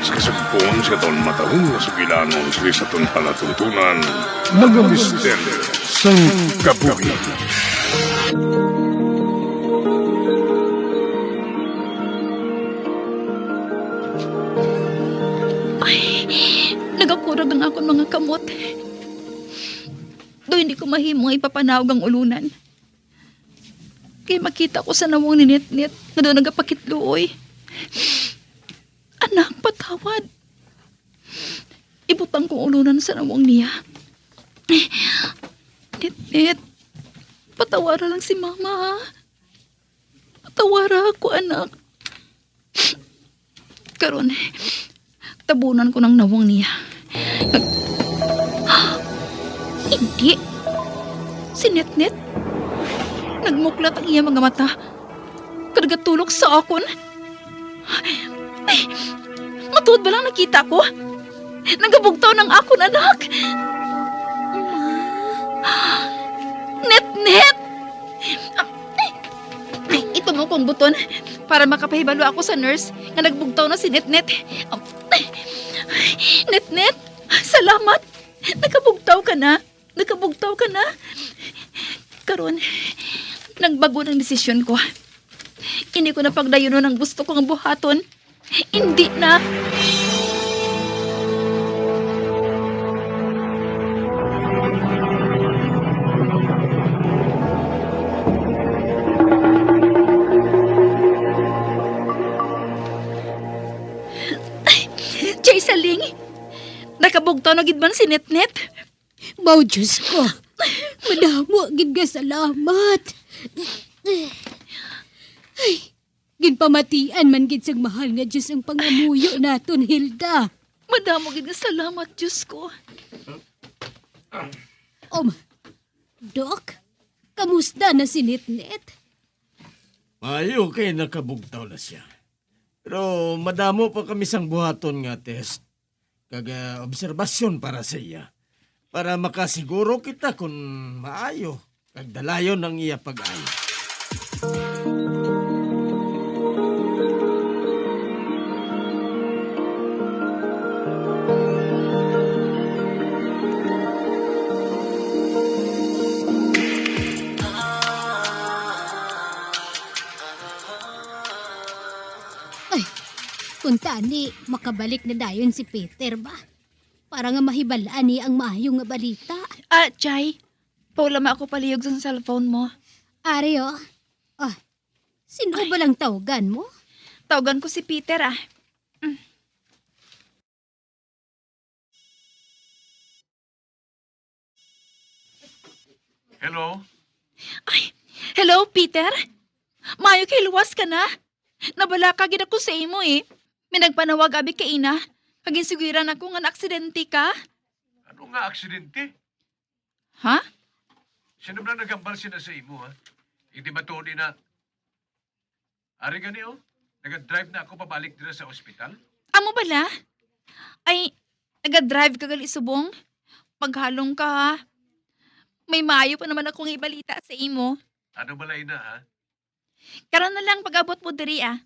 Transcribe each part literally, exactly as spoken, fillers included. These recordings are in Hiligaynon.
Sa kasugpon sa aton matahom nga sugilanon sa aton palatuntunan, mga misteryo sang kabuhi. Ay, nagakurog ang akon mga kamot. Do hindi ko mahimo nga ipapanaog ang ulunan. Kay makita ko sa nawong ni Netnet nga do nagapakitluoy. Anak, patawad. Ibutang kong ulunan sa nawong niya. Netnet, patawara lang si Mama, ha? Patawara ako, anak. Karon, tabunan ko ng nawong niya. Nag-, hindi. Si Netnet. Nagmuklat ang iya mga mata. Kag nagatulok sa akon. Ay, matuod ba lang nakita ko? Nagabugtaw ng akon anak. Netnet! Ay, ito mo kong buton para makapahibalo ako sa nurse nga nagbugtaw na si Netnet. Netnet, salamat. Nakabugtaw ka na. Nakabugtaw ka na. Karon, nagbago ng desisyon ko. Hindi ko na pagdayunon ang gusto ko nga buhaton. Hindi na. Jay Saling, nakabugtaw na gid man si Netnet? Mao, Diyos ko. Madamo gid nga salamat. Ay, ginpamatian man gid sang mahal nga Diyos ang pangamuyo naton, Hilda. Madamo gid nga salamat, Diyos ko. Um, Doc, kamusta na si Netnet? Maayo kay nakabugtaw na siya. Pero madamo pa kami sang buhaton nga test kag, ah, obserbasyon para sa iya, para makasiguro kita kon maayo kag dalayon ang iya pag-ayo. Ay, kung tani, makabalik na dayon si Peter ba? Para nga mahibal-an niya ang maayo nga balita. Ah, Chay, paulama ako palihog sa cellphone mo. Ari, oh. Ah, sino ba lang tawgan mo? Tawgan ko si Peter, ah. Mm. Hello? Ay, hello, Peter? Maayo kay luwas ka na? Nabalaka gid ako sa imo, eh. May nagpanawag abi kaina, kag ginsugiran ako nga naaksidente ka. Ano nga aksidente? Ha? Sino ba naghambal sina sa imo, ha? Hindi ba to ni na Ari gani, oh. Naga-drive na ako pabalik dira sa ospital. Amo bala? Ay, naga-drive ka gali subong? Maghalong ka, ha? May maayo pa naman akong ibalita sa imo. Ano bala ina, ha? Karon na lang pag-abot mo diri, ah.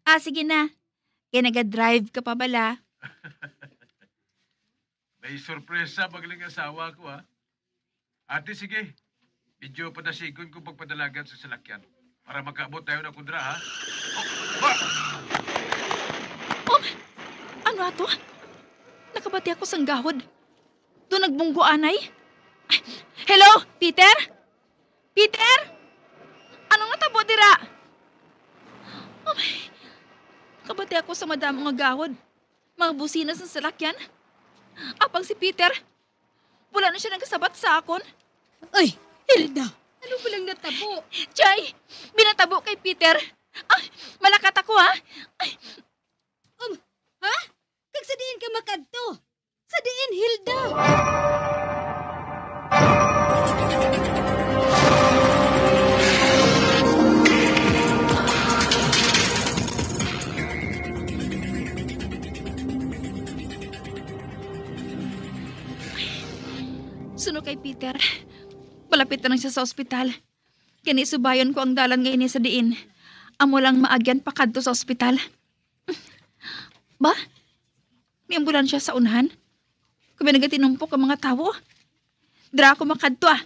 Ah, sige na. Kay naga-drive ka pa bala. May sorpresa pa galing asawa ko, ha? Ate, sige. Medyo padasigon ko pagpadalagan sa salakyan para makaabot tayo na kundra, ha? Oh, ba? Oh, ano ato? Nakabati ako sang gahod. Doon nagbunggo anay. Hello, Peter? Peter? Ano nga tabo dira? Oh, nakabati ako sa madamo nga gahod. Mga busina sa salakyan. Apang si Peter, wala na siya nagkasabat sa akon. Ay, Hilda! Ano ba lang natabo? Chay, binatabo kay Peter. Ah, malakat ako, ha? Ay. Um, ha? Kag sa diin ka makadto? Sa diin, Hilda? Suno kay Peter, malapit na lang siya sa ospital. Gani, subayon ko ang dalan nga ini sa diin amo lang maagyan pakadto sa ospital. Ba? May ambulansya sa unahan. Kung may nagatinumpok ang mga tawo, dira ako makadto, ah.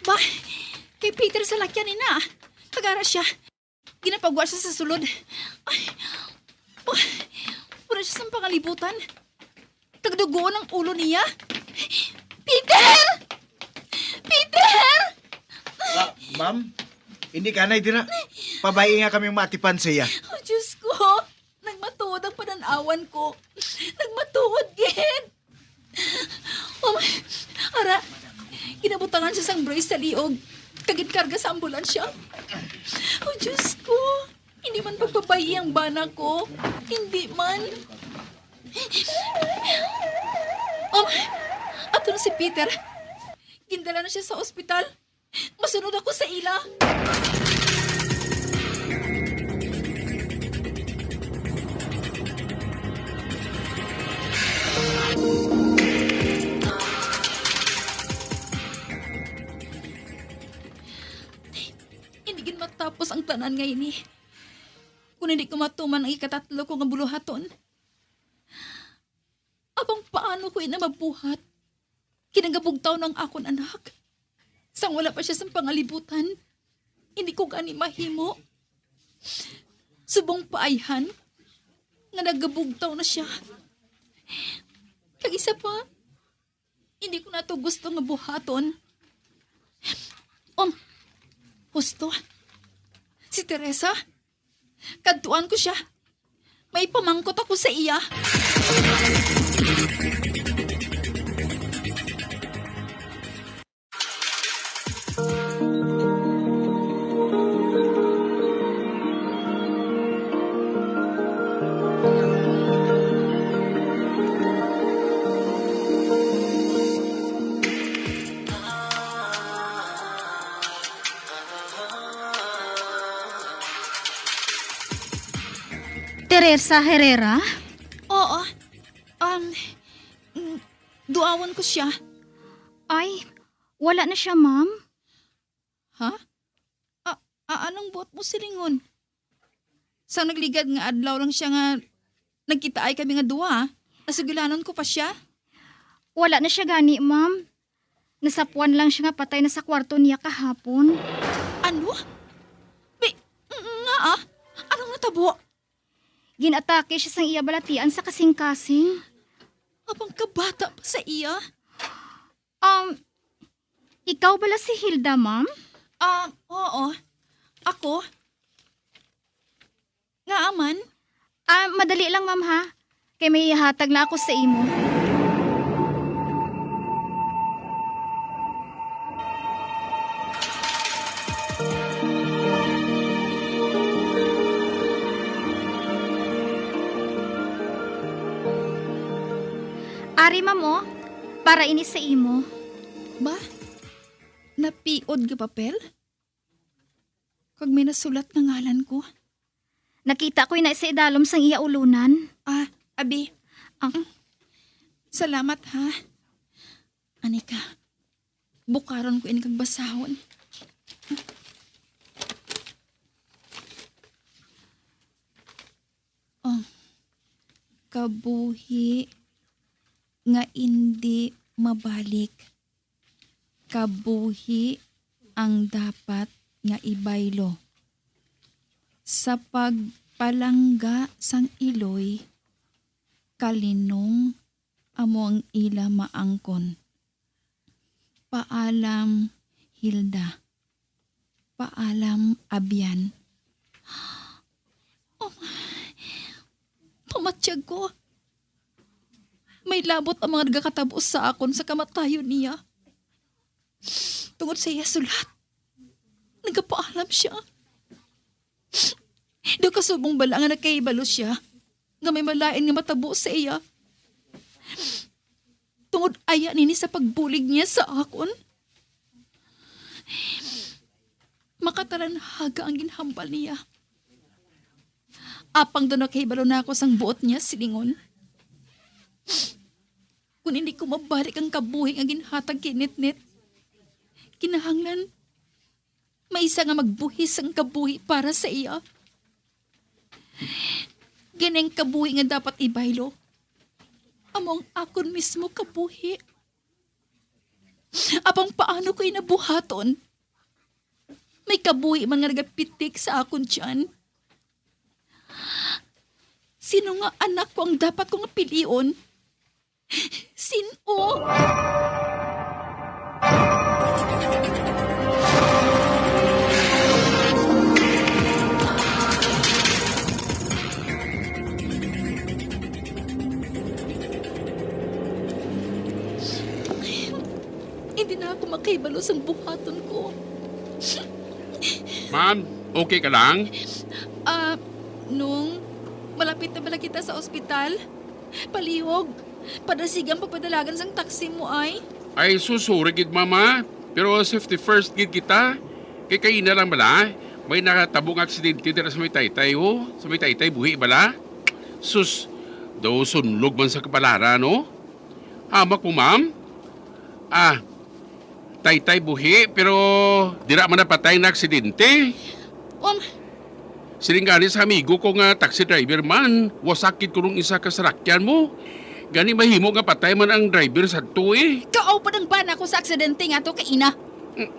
Ba, kay Peter sa lakyan ni na. Tagara siya. Ginapagwa siya sa sulod. Ay, wa-, wala siya sa pangalibutan. Kag dugoon ang ulo niya. Peter! Peter! Ah, ma'am, hindi ka anay dira. Pabayi nga kami maatipan siya. Oh, Diyos ko. Nagmatuod ang pananawan ko. Nagmatuod, gid. Oh, ara, ginabutangan siya sang brace sa liog. Kag ginkarga sa ambulansya. Oh, Diyos ko. Hindi man pagpabayi ang bana ko. Hindi man. Um, ato na si Peter. Gindala na siya sa ospital. Masunod ako sa ila. Hindi gid matapos ang tanan nga ini. Kung hindi ko matuman ang ikatatlo ko nga buluhaton, apang paano ko ina mabuhat? Kinagabugtaw ng akon anak. Sang wala pa siya sa pangalibutan, hindi ko gani mahimo. Subong paayhan nga nagabugtaw na siya. Kag isa pa, hindi ko na to gusto nga buhaton. Um, husto. Si Teresa, kadtuan ko siya. May pamangkot ako sa iya. Teresa Herrera? Oo. Um, mm, duawon ko siya. Ay, wala na siya, ma'am. Ha? A-, a-, anong buot mo silingon? Sang nagligad nga adlaw lang siya nga nagkitaay kami nga duha, ah. Nasugilanon ko pa siya. Wala na siya gani, ma'am. Nasapwan lang siya nga patay na sa kwarto niya kahapon. Ano? Bi-, nga, ah? Anong natabo? Ginatake siya sang iya balatian sa kasing-kasing. Apang kabata pa sa iya? Um, ikaw bala si Hilda, ma'am? Ah, oo. Ako? Ngaa man? Ah, madali lang, ma'am, ha? Kay may ihatag na ako sa imo. Ari, ma'am, oh. Para ini sa imo. Ba? Napiod nga papel? Kag may nasulat nga ngalan ko. Nakita ko ina sa idalom sang iya ulunan. Ah, abi. Ah. Mm. Salamat, ha. Anika, bukaron ko ini kag basahon. Oh, kabuhi nga indi mabalik. Kabuhi ang dapat nga ibaylo. Sa pagpalangga sang iloy, kalinong amo ang ila maangkon. Paalam, Hilda. Paalam, abyan. Oh, pamatyag ko. May labot ang mga nagakatabo sa akon sa kamatayon niya. Tungod sa iya sulat, nagapaalam siya. Daw kasubong bala nga nakahibalo siya nga may malain nga matabo sa iya. Tungod aya nini sa pagbulig niya sa akon, makatalanhaga ang ginhambal niya. Apang daw nakahibalo na ako sang buot niya silingon. Kung hindi ko mabalik ang kabuhi nga ginhatag kay Nitnit, kinahanglan may isa nga magbuhis sang kabuhi para sa iya. Kining kabuhi nga dapat ibaylo, amo ang akon mismo kabuhi. Apang paano ko ini buhaton? May kabuhi man nga nagapitik sa akon tiyan. Sino nga anak ko ang dapat ko nga pilion? Sin-o? Hindi na ako makahibalo sang buhaton ko. Ma'am, okay ka lang? Ah, Nong, malapit na bala kita sa ospital? Palihog, padasig ang pagpadalagan sang taxi mo ay. Ay, so sorry gid, mama. Pero safety first gid kita. Kay kaina lang bala, may nakatabo nga aksidente dira sa may taytay, oh. Sa may taytay, buhi bala. Sus, daw sunlog man sa kapalaran, no? Hamak mo, ma'am? Ah, taytay buhi, pero dira man napatay na aksidente. Um, Siling gani sa amigo ko nga taxi driver man, wasak gid kuno ang isa ka sarakyan mo. Gani mahimo nga patay man ang driver sadto eh. Kaaw pa ang bana ko sa aksidente nga to kaina. Mm.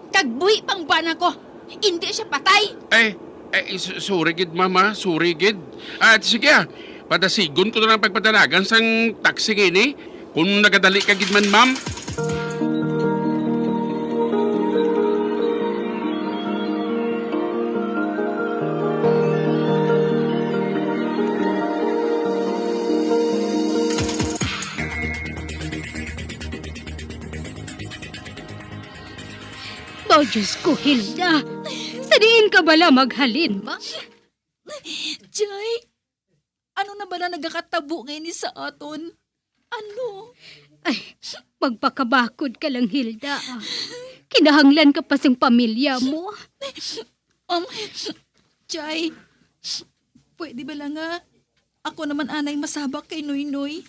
Kag buhi pang bana ko. Hindi siya patay. Eh, eh, s-, sorry gid, mama. Sorry gid. Ah, sige, ah. Padasigon ko na lang pagpadalagan sang taxi ngini. Kung nagadali ka gid man, ma'am. Oh, Diyos ko, Hilda. Sa diin ka bala maghalin, ma? Jay, ano na bala nagakatabo nga ini sa aton? Ano? Ay, magpakabakod ka lang, Hilda. Kinahanglan ka pa sing pamilya mo. Um, Jay, pwede bala nga ako naman anay masabak kay Noynoy?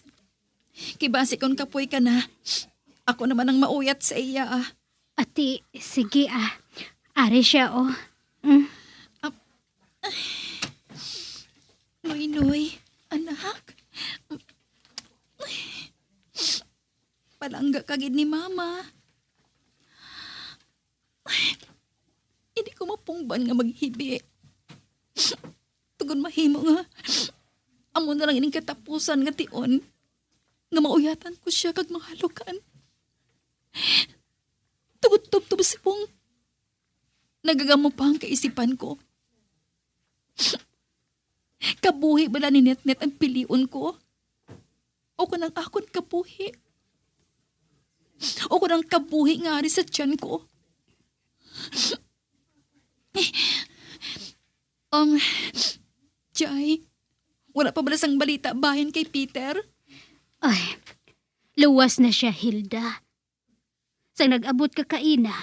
Kay basi kon kapoy ka na, ako naman ang mauyat sa iya, ah. Ati, sige, ah. Ari siya, oh. Mm. Ap-, Noynoy, anak. Palangga ka gid ni Mama. Hindi ko mapungban nga maghibi. Tugon mahimo nga amo na lang ining katapusan nga tion nga mauyatan ko siya kag mahalukan. Tubtob subong nagagamo pa ang kaisipan ko. Kabuhi bala ni Netnet ang pilion ko? O kon ang akon kabuhi? O kon ang kabuhi nga ari sa tiyan ko? Um, Jay, wala pa bala sang balita bahin kay Peter? Ay, luwas na siya, Hilda. Sang nag-abot ka kaina,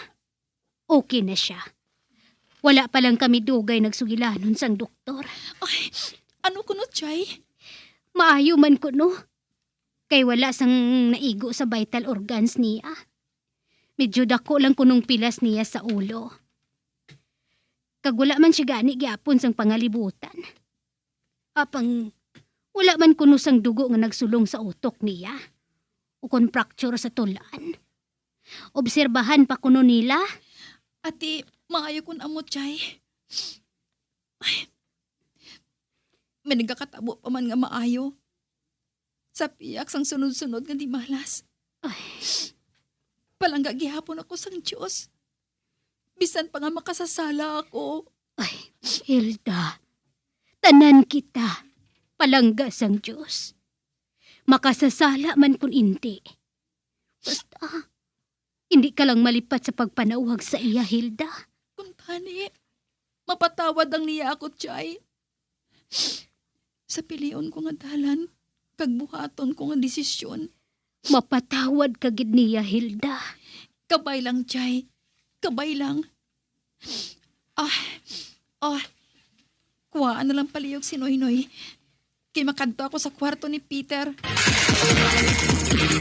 okay na siya. Wala pa lang kami dugay nagsugilanon sang doktor. Ay, ano kuno, Jay? Maayo man kuno. Kay wala sang naigo sa vital organs niya. Medyo dako lang kunong pilas niya sa ulo. Kag wala man siya gani gyapon sang pangalibutan. Apang wala man kuno sang dugo nga nagsulong sa utok niya, ukon fracture sa tul-an. Obserbahan pa kuno nila. Ati, maayo kun amo, Chay. Ay, may nagakatabo pa man nga maayo sa piyak sang sunod-sunod nga di malas. Ay. Palangga gihapon ako sang Dios. Bisan pa nga makasasala ako. Ay, Hilda, tanan kita palangga sang Dios. Makasasala man kun indi. Basta, indi ka lang malipat sa pagpanawag sa iya, Hilda. Kun tani, mapatawad lang niya ako, Chay. Sa pilion ko nga dalan, kag buhaton ko nga desisyon. Mapatawad ka gid niya, Hilda. Kabay lang, Chay. Kabay lang. Ah, ah. Kuhaan na lang palihog si Noynoy. Kay makadto ako sa kwarto ni Peter. Magabian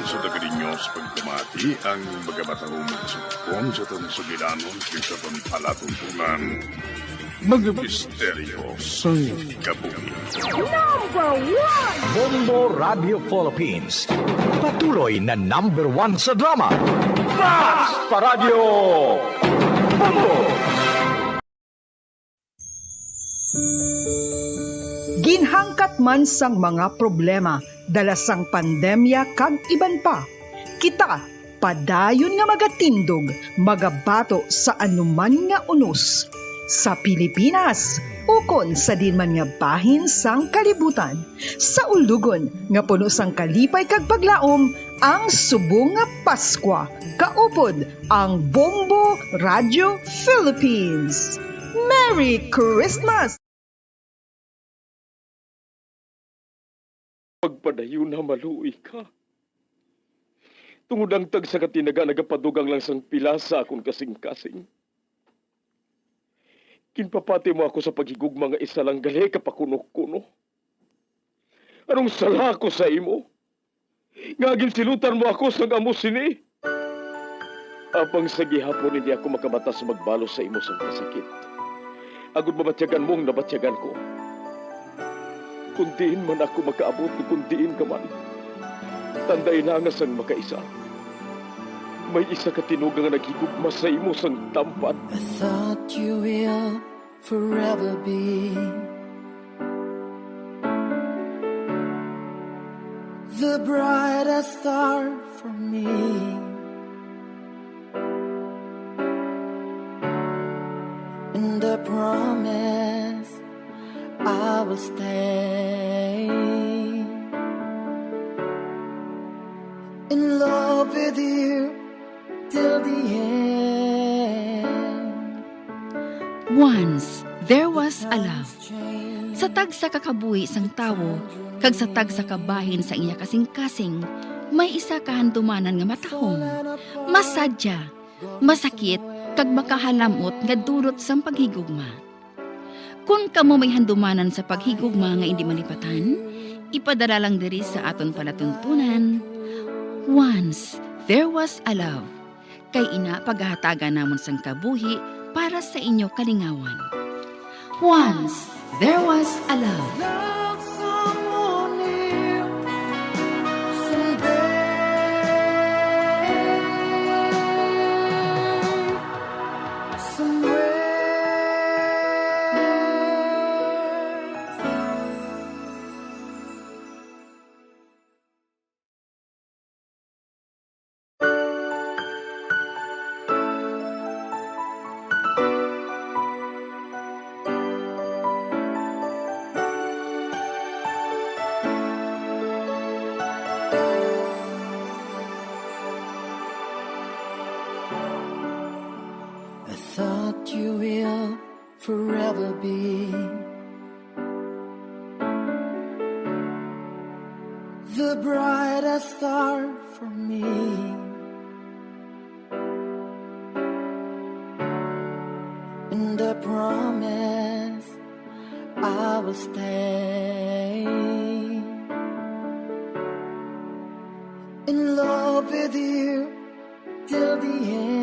sa Dagrinyo sa pagpamati ang mga matahong magsugpon sa atong sugilanon kag sa atong palatuntunan. Mga misteryo sang kabuhi. Number one! Bombo Radio Philippines. Patuloy na number one sa drama. Basta Radyo Bombo! Ginhangkat man sang mga problema dala sang pandemya kag iban pa, kita padayon nga magatindog, magabato sa anuman nga unos, sa Pilipinas ukon sa diin man nga bahin sang kalibutan, sa ulugon nga puno sang kalipay kag paglaom ang subong nga Paskwa. Kaupod ang Bombo Radio Philippines. Merry Christmas! Pagpadayuna, maluoy ka. Tungod ang tagsa ka tinaga nagapadugang lang sang pila sa akon kasingkasing. Ginpapati mo ako sa paghigugma nga isa lang gali ka pakunokuno. Anong sala ako sa imo? Nga ginsilutan mo ako sang amo sini. Apang sa gihapon hindi ako makamata sa magbalos sa imo sang kasakit, agod mabatyagan mo ang nabatyagan ko. Kung diin man ako makaabot, kung diin ka man, tandai na nga sang makaisa, may isa ka tinuga nga naghigugma sa imo sang tampad. I thought you will forever be the brightest star for me. And I promise I will stay in love with you till the end. Once, there was a love. Sa tagsa ka kabuhi sang tawo kag sa tagsa ka bahin sang iya kasingkasing, may isa ka handumanan nga matahom, masadya, masakit, kag makahalam-ot nga dulot sang paghigugma. Kon kamo may handumanan sa paghigugma nga indi malipatan, ipadala lang diri sa aton palatuntunan. Once, there was a love. Kay ina, pagahatagan namon sang kabuhi para sa inyo kalingawan. Once, there was a love. Love someone new someday, somewhere. I thought you will forever be the brightest star for me. And I promise I will stay in love with you till the end.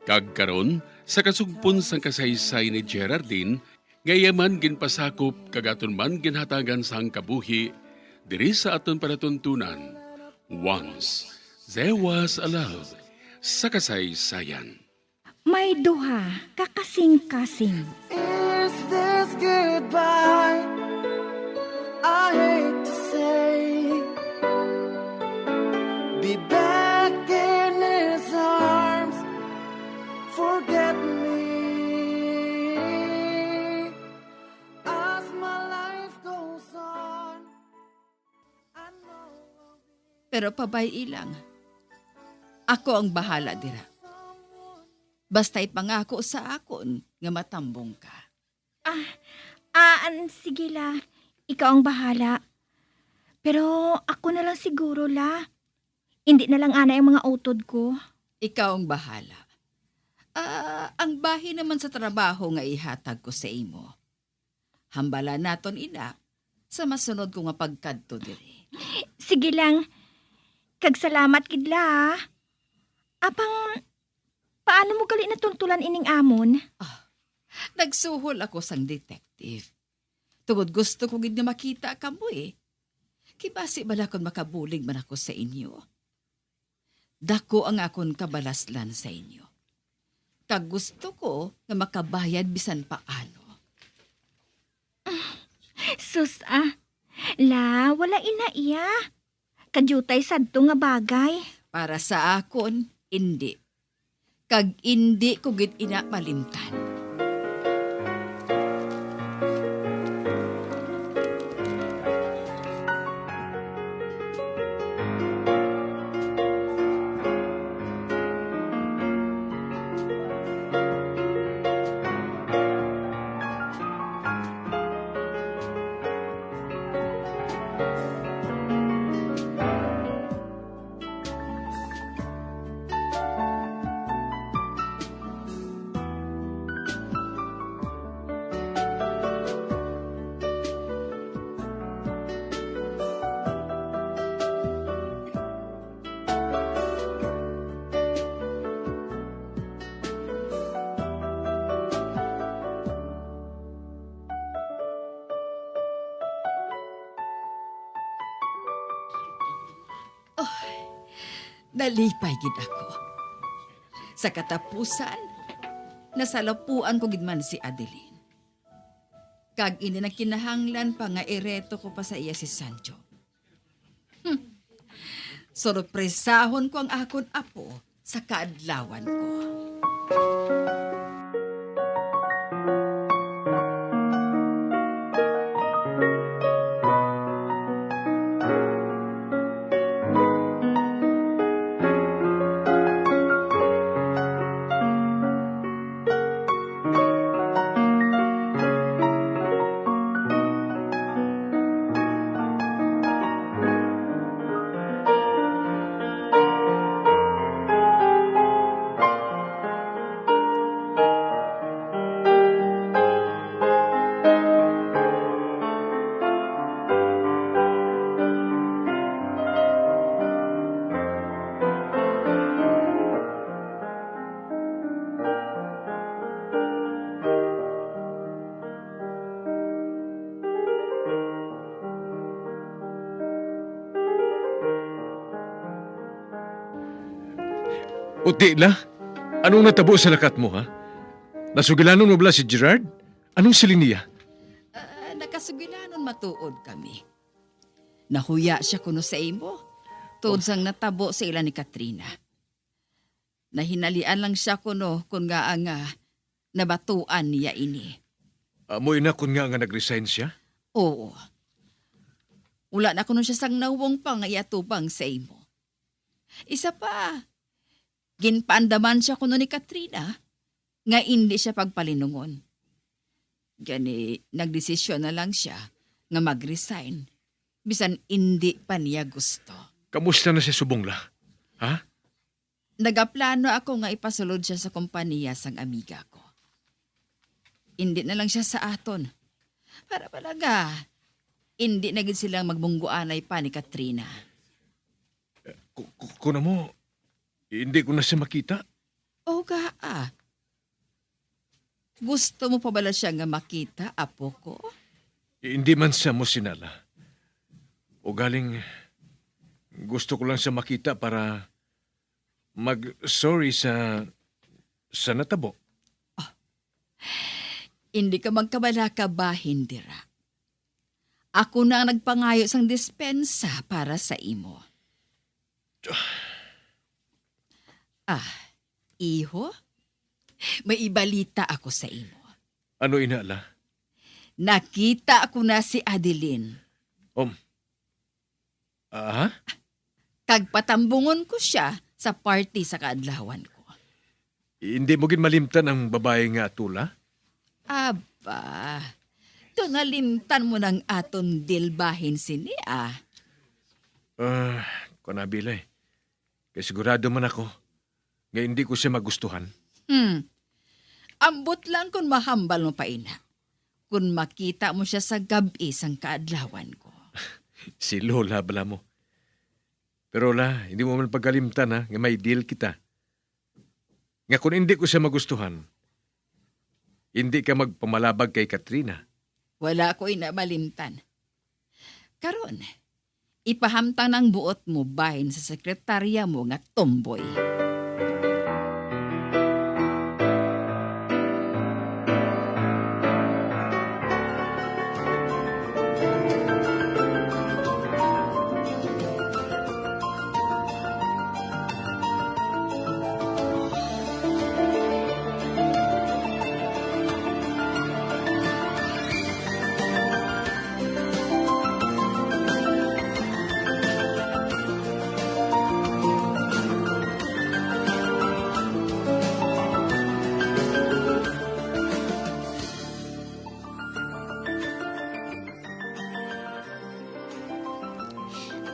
Kag karon, sa kasugpon sang kasaysay ni Geraldine, nga iya man ginpasakop kag aton man ginhatagan sang kabuhi, diri sa aton palatuntunan, Once There Was a Love, sa kasaysayan. May duha ka kasingkasing. Is this goodbye? I hate to say, be back in his arms, forget me as my life goes on. I know I'll be Pero pabay-i lang. Ako ang bahala dira. Basta ipangako sa akon nga matambong ka. Ah, an, sige, La. Ikaw ang bahala. Pero ako na lang siguro, La. Indi na lang anay ang mga utod ko. Ikaw ang bahala. Ah, ang bahin naman sa trabaho nga ihatag ko sa imo. Hambala naton ina sa masunod ko nga pagkadto diri. Sige lang. Kag salamat gid, La, ah. Apang, paano mo gali natuntulan ining amon? Ah, nagsuhol ako sang detective. Tungod gusto ko gid nga makita kamo, eh. Kay basi bala kon makabulig man ako sa inyo. Dako ang akon kabalaslan sa inyo. Kag gusto ko nga makabayad bisan paano. Sus, ah. La, wala ina iya. Kadiyutay sadto nga bagay. Para sa akon, indi. Kag indi ko gid ina malimtan. Oy, nalipay gid ako. Sa katapusan, nasalapuan ko gid man si Adeline. Kag indi na kinahanglan pa nga ireto ko pa sa iya si Sancho. Hmm. Sorpresahon ko ang akon apo sa kaadlawan ko. O ti, La, anong natabo sa lakat mo, ha? Nasugilanon mo bala si Gerard? Anong siling niya? Ah, nagkasugilanon matuod kami. Nahuya sia kuno sa imo, tungod sang natabo sa ila ni Katrina. Nahinalian lang sia kuno kon ngaa nga nabatuan niya ini. Amo ina kon ngaa nga nag-resign sia? Oo. Wala na kuno sia sang nawong pa nga iatubang sa imo. Isa pa, ginpaandaman sia kuno ni Katrina nga indi sia pagpalinungon. Gani, nagdesisyon na lang sia nga mag-resign, bisan indi pa niya gusto. Kamusta na sia subong, La? Ha? Nagaplano ako nga ipasulod sia sa kompanya sang amiga ko. Indi na lang sia sa aton. Para talaga, indi na gid sila magmungguanay pa ni Katrina. Ku-, ku-, kuno mo, hindi ko na siya makita. O gaa? Gusto mo pa bala siya nga makita, apo ko? Hindi man sa mo sinala. Ugaling, gusto ko lang siya makita para mag-sorry sa, sa natabo. Ah, hindi ka magkabalaka bahin dira. Ako na ang nagpangayo sang dispensa para sa imo. Ah, iho, may ibalita ako sa imo. Ano ina, La? Nakita ko na si Adeline. Um. Aha? Kag patambungon ko sia sa party sa kaadlawan ko. Hindi mo gid malimtan ang babae nga atula? Ah, Ba, to nalimtan mo nang aton deal bahin sini, ah. Ah, kuan, Abila, eh. Kay sigurado man ako nga hindi ko siya magustuhan. Hmm. Ambot lang kung mahambal mo pa ina. Kung makita mo siya sa gab-i sang kaadlawan ko. Si Lola bala mo. Pero, Lola, hindi mo man pagkalimtan, ha, nga may deal kita. Nga kung hindi ko siya magustuhan, hindi ka magpamalabag kay Katrina. Wala ko ina malimtan. Karon, ipahamtang ang buot mo bahin sa sekretarya mo nga tomboy.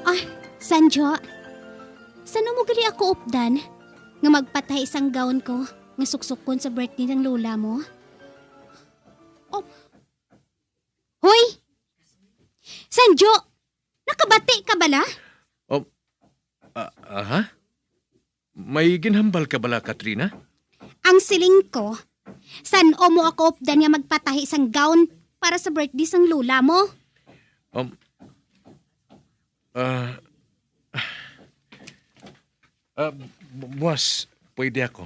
Ah, Sanjo, san-o mo gali ako updan nga magpatahi sang gown ko nga suksukon sa birthday ng lola mo? Oh. Hoy! Sanjo, nakabati ka bala? Oh, ah, ah, ha? May ginhambal ka bala, Katrina? Ang siling ko, san-o mo ako updan nga magpatahi sang gown para sa birthday sang lola mo? Um, ah, ah, bu-, buwas, pwede ako.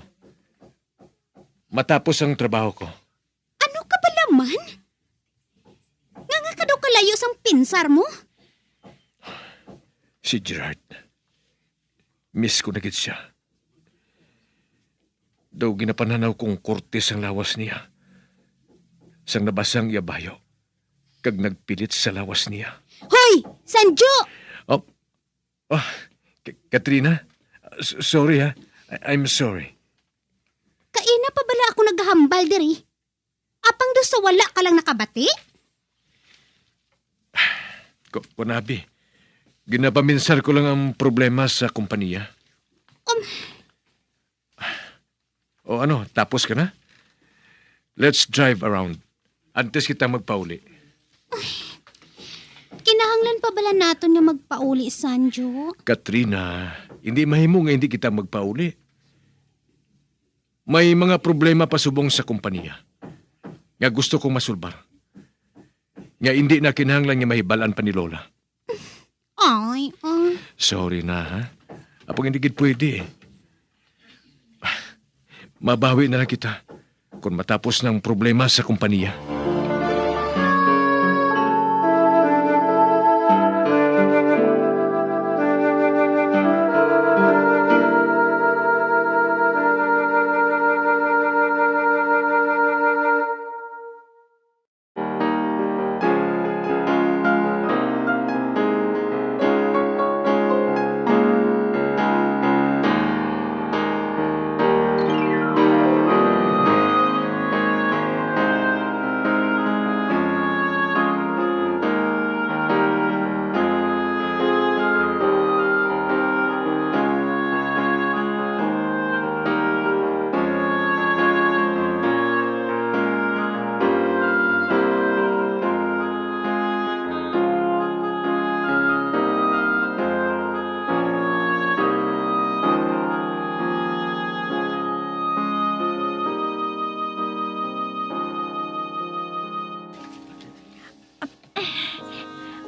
Matapos ang trabaho ko. Ano ka bala man? Nga, nga ka daw kalayo sang pinsar mo? Si Gerard. Miss ko na gid siya. Daw ginapananaw kong korte sang lawas niya. Sang nabasa ang iya bayo, kag nagpilit sa lawas niya. Hoy! Sanjo! Oh, ah, K-, Katrina? S-, sorry, ha. I-, I'm sorry. Kaina pa bala ako naghambal diri? Apang daw sa wala ka lang nakabati? Ku-, kunabi, ginapaminsar ko lang ang problema sa kompanya. Um. O ano, tapos ka na? Let's drive around. Antes kita magpauli. Kinahanglan pa bala naton nga magpauli, Sanjo? Katrina, hindi mahimo nga hindi kita magpauli. May mga problema pa subong sa kompanya nga gusto kong masulbar, nga hindi na kinahanglan nga mahibal-an pa ni Lola. Ay, ah. Sorry na, ha? Apang hindi gid pwede, eh. Mabawi na lang kita kung matapos na ang problema sa kompanya.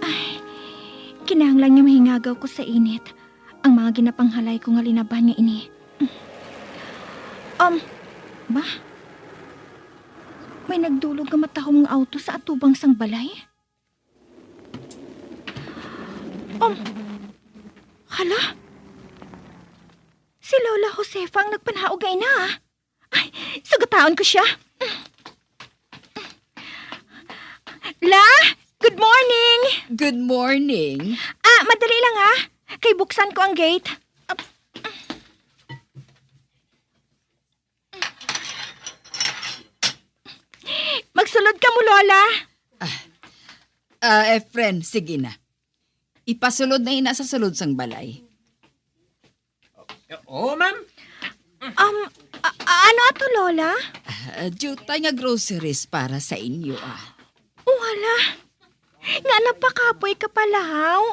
Ay, kinahanglan nga mahingagaw ko sa init ang mga ginapanghalay ko nga linaban nga ini. Um, ba? May nagdulog nga matahom nga auto sa atubang sang balay? Um, hala? Si Lola Josefa ang nagpanhaog nga ina, ah. Ay, sugataon ko siya. La, good morning. Good morning. Ah, madali lang, ha. Kay buksan ko ang gate. Ah, magsulod Kamo, Lola? Ah, ah, Efren, sige na. Ipasulod na ina sa sulod sang balay. Oo, ma'am. Um, a- a- ano ato, Lola? Ah, diutay nga groceries para sa inyo, ah. Wala. Nga napakapoy ka pala, haw.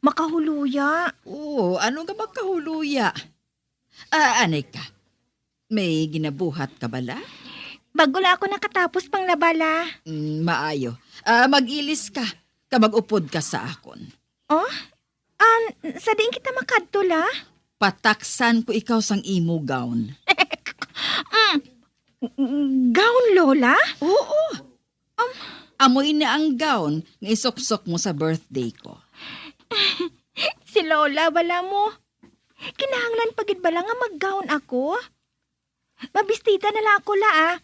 Makahuluya. Oo, ano nga makahuluya? Ah, anay ka. May ginabuhat ka bala? Bago lang ako nakatapos panglaba, la. Mm, maayo. Ah, mag-ilis ka, ka mag-upod ka sa akon. Oh? Um, sa diin kita makadto, la? Pataksan ko ikaw sang imo gown. Mm, gown, Lola? Oo. Um, amo ini ang gown nga isuksok mo sa birthday ko. Si Lola, bala mo. Kinahanglan pa gid bala nga mag-gown ako? Mabistita na lang ako, la, ah.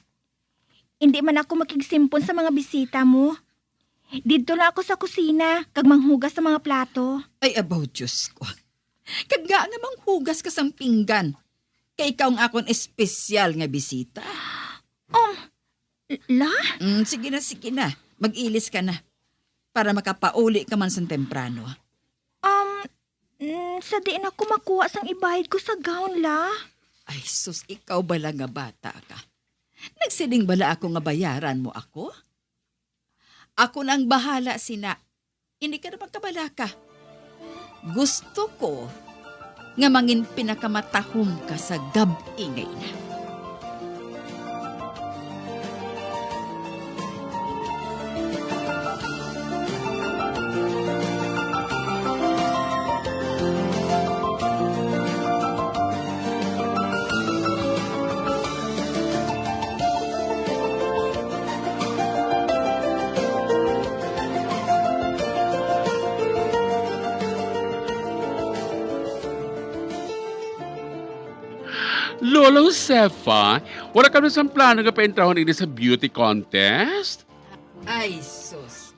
Hindi man ako makigsimpon sa mga bisita mo. Didto lang ako sa kusina, kag manghugas sa mga plato. Ay, abaw, Diyos ko. Kag nga nga manghugas ka sang pinggan. Kay ikaw ang akon espesyal nga bisita. Um, la? Mm, sige na, sige na. Mag-ilis ka na. Para makapauli ka man sang temprano. Um, mm, sa diin ako makuha sang ibayad ko sa gown, la? Ay, sus, ikaw bala nga bata ka. Nagsiling bala ako nga bayaran mo ako? Ako na ang bahala sina. Hindi ka na magkabalaka. Gusto ko nga mangin pinakamatahom ka sa gab-i nga ina. Lola Josefa, wala ka man sang plano nga paentrahon ini sa beauty contest? Ay, sus.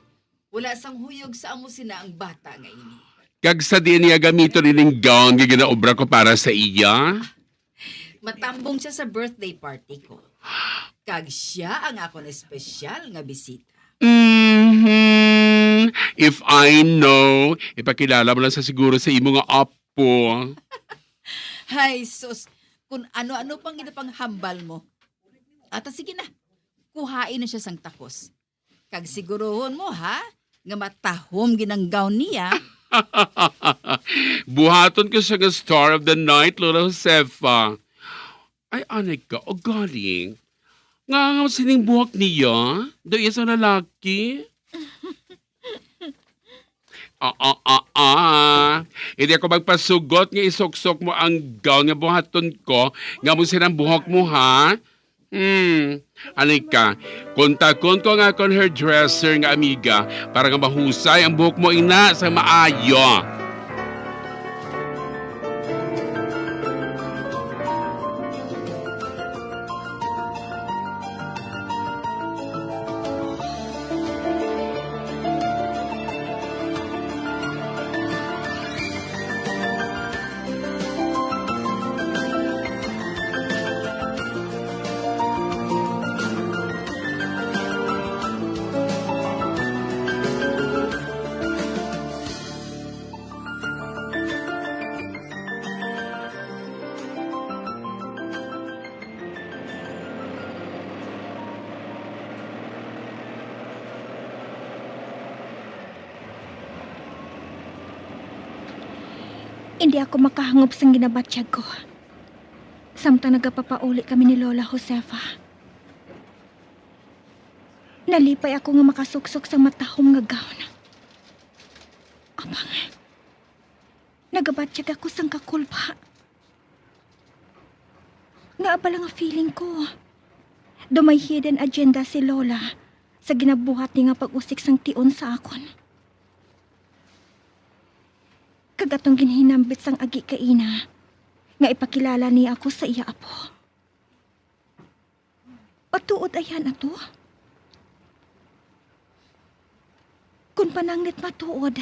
Wala sang huyog sa amo sina ang bata nga ini. Kag sa diin niya gamiton ining gown nga ginaobra ko para sa iya? Matambong siya sa birthday party ko. Kag siya ang akon espesyal nga bisita. Mhm. If I know, ipakilala mo lang sa siguro sa imo nga apo. Hay, sus. Kung ano-ano pang ginapanghambal mo. Ata sige na. Kuhain na siya sang takos. Kag siguruhon mo, ha, nga matahom gid ang gown niya. Buhaton ko siya nga star of the night, Lola Josefa. Ay, anay ka, ugaling. Nga, nga sining buhok niya? Daw iya sang lalaki? Ah, ah, ah, ah. Hindi ako magpasugot nga isuksok mo ang gown nga buhaton ko, nga mo silang buhok mo, ha? Hmm, anay ka, kontakon ko nga akon hairdresser nga amiga para nga mahusay ang buhok mo ina sa maayo. Hindi ako makahangop sang ginabatyag ko, samtang nagapapauli kami ni Lola Josefa. Nalipay ako nga makasuksok sang matahom nga gown. Apang, nagabatyag ako sang kakulba. Ngaa bala nga feeling ko, daw may hidden agenda si Lola sa ginabuhat niya nga pag-usik sang tion sa akon. Kag atong ginhinambit sang agi kaina nga ipakilala niya ako sa iya apo. Matuod ayhan ato? Kon pananglit matuod,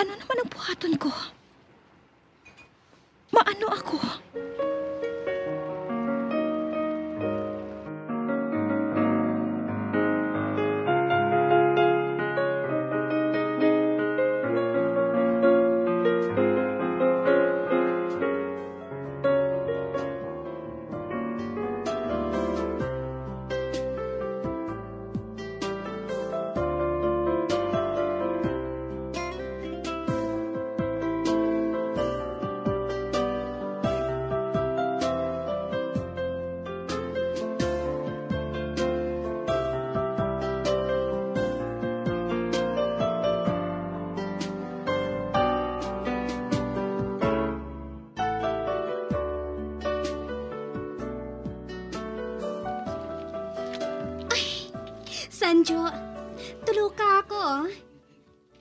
ano naman ang buhaton ko? Maano ako? Sanjo, tuloka ako, oh.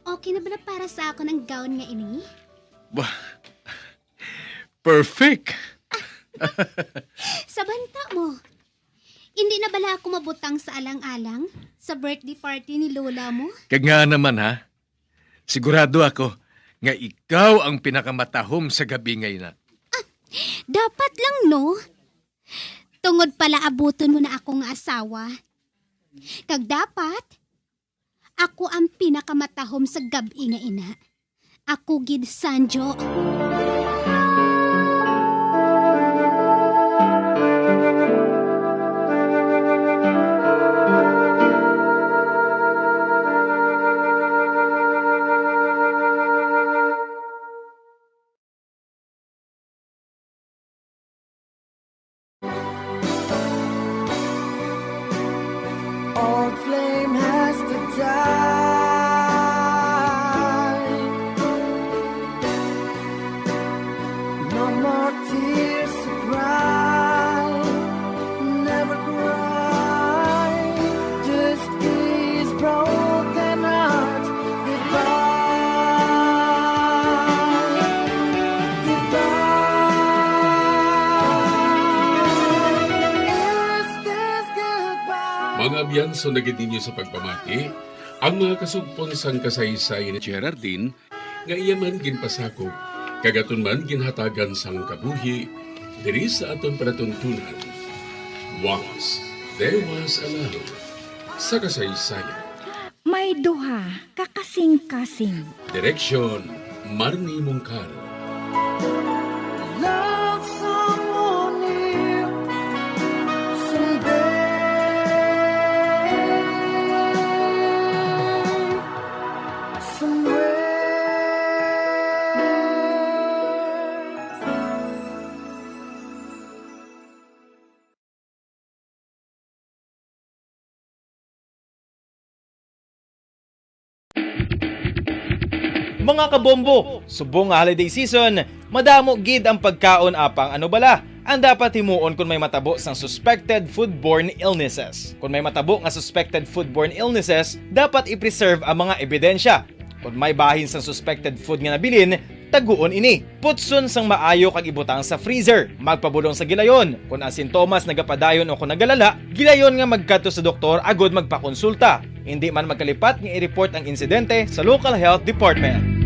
Okay na bala para sa akon ang gown nga ini? Bah, perfect! Sa banta mo, indi na bala ako mabutang sa alang-alang sa birthday party ni lola mo? Kag nga naman, ha? Sigurado ako nga ikaw ang pinakamatahom sa gab-i nga ina. Dapat lang, no? Tungod pala abuton mo na ako nga asawa. Kag dapat, ako ang pinakamatahom sa gab-i nga ina. Ako gid, Sanjo. Old flame has to die. No more tears to cry. Never cry. Just kiss broken heart goodbye. Goodbye. Is this goodbye? Mga abyanso na gid ninyo sa pagpamati, ang mga kasugpon sang kasaysayan ni Geraldine nga iya man ginpasakop kag aton man ginhatagan sang kabuhi diri sa aton palatuntunan. Once there was a love sa kasaysayan. May duha ka kasing-kasing. Direksyon, Marnie Mungkal. Love someone new someday, somewhere. Mga kabombo, subong nga holiday season, madamo gid ang pagkaon, apang ano bala ang dapat himuon kon may matabo sang suspected foodborne illnesses? Kon may matabo nga suspected foodborne illnesses, dapat i-preserve ang mga ebidensya. Kon may bahin sang suspected food nga nabilin, taguon ini. Putson sang maayo kag ibutang sa freezer. Magpabulong sa gilayon. Kon ang sintomas nagapadayon o kon nagalala, gilayon nga magkadto sa doktor agud magpakonsulta. Indi man magkalipat nga i-report ang insidente sa local health department.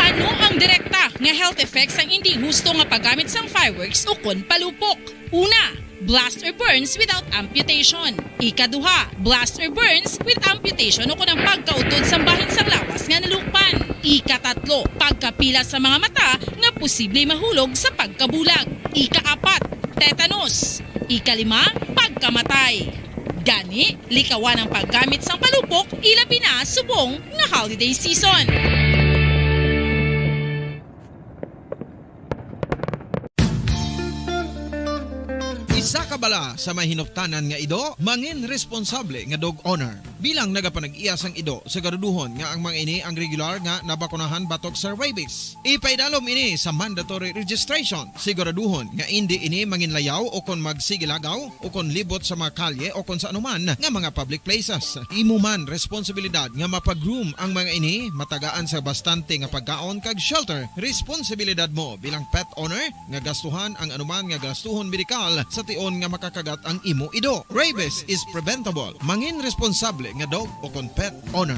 Ano ang direkta nga health effects sang indi husto nga paggamit sang fireworks ukon palupok? Una, blast or burns without amputation. Ikaduha, blast or burns with amputation ukon ang pagkautod sang bahin sang lawas nga nalukpan. Ikatatlo, pagkapila sa mga mata nga posible mahulog sa pagkabulag. Ikaapat, tetanus. Ikalima, pagkamatay. Gani, likawan ang paggamit sang palupok, ilabi na subong nga holiday season. Isa ka bala sa may hinuptanan nga ido, mangin responsable nga dog owner. Bilang nagapanag-iya sang ido, siguraduhon nga ang mga ini ang regular nga nabakunahan batok sa rabies. Ipaidalom ini sa mandatory registration. Siguraduhon nga indi ini manginlayaw o kon magsigilagaw o kon libot sa mga kalye o kon sa anuman nga mga public places. Imo man responsibilidad nga mapag-groom ang mga ini, matagaan sa bastante nga pagkaon kag shelter. Responsibilidad mo bilang pet owner nga gastuhan ang anuman nga gastuhon medikal sa tion nga makakagat ang imo ido. Rabies is preventable. Mangin responsable nga dog o kon pet owner.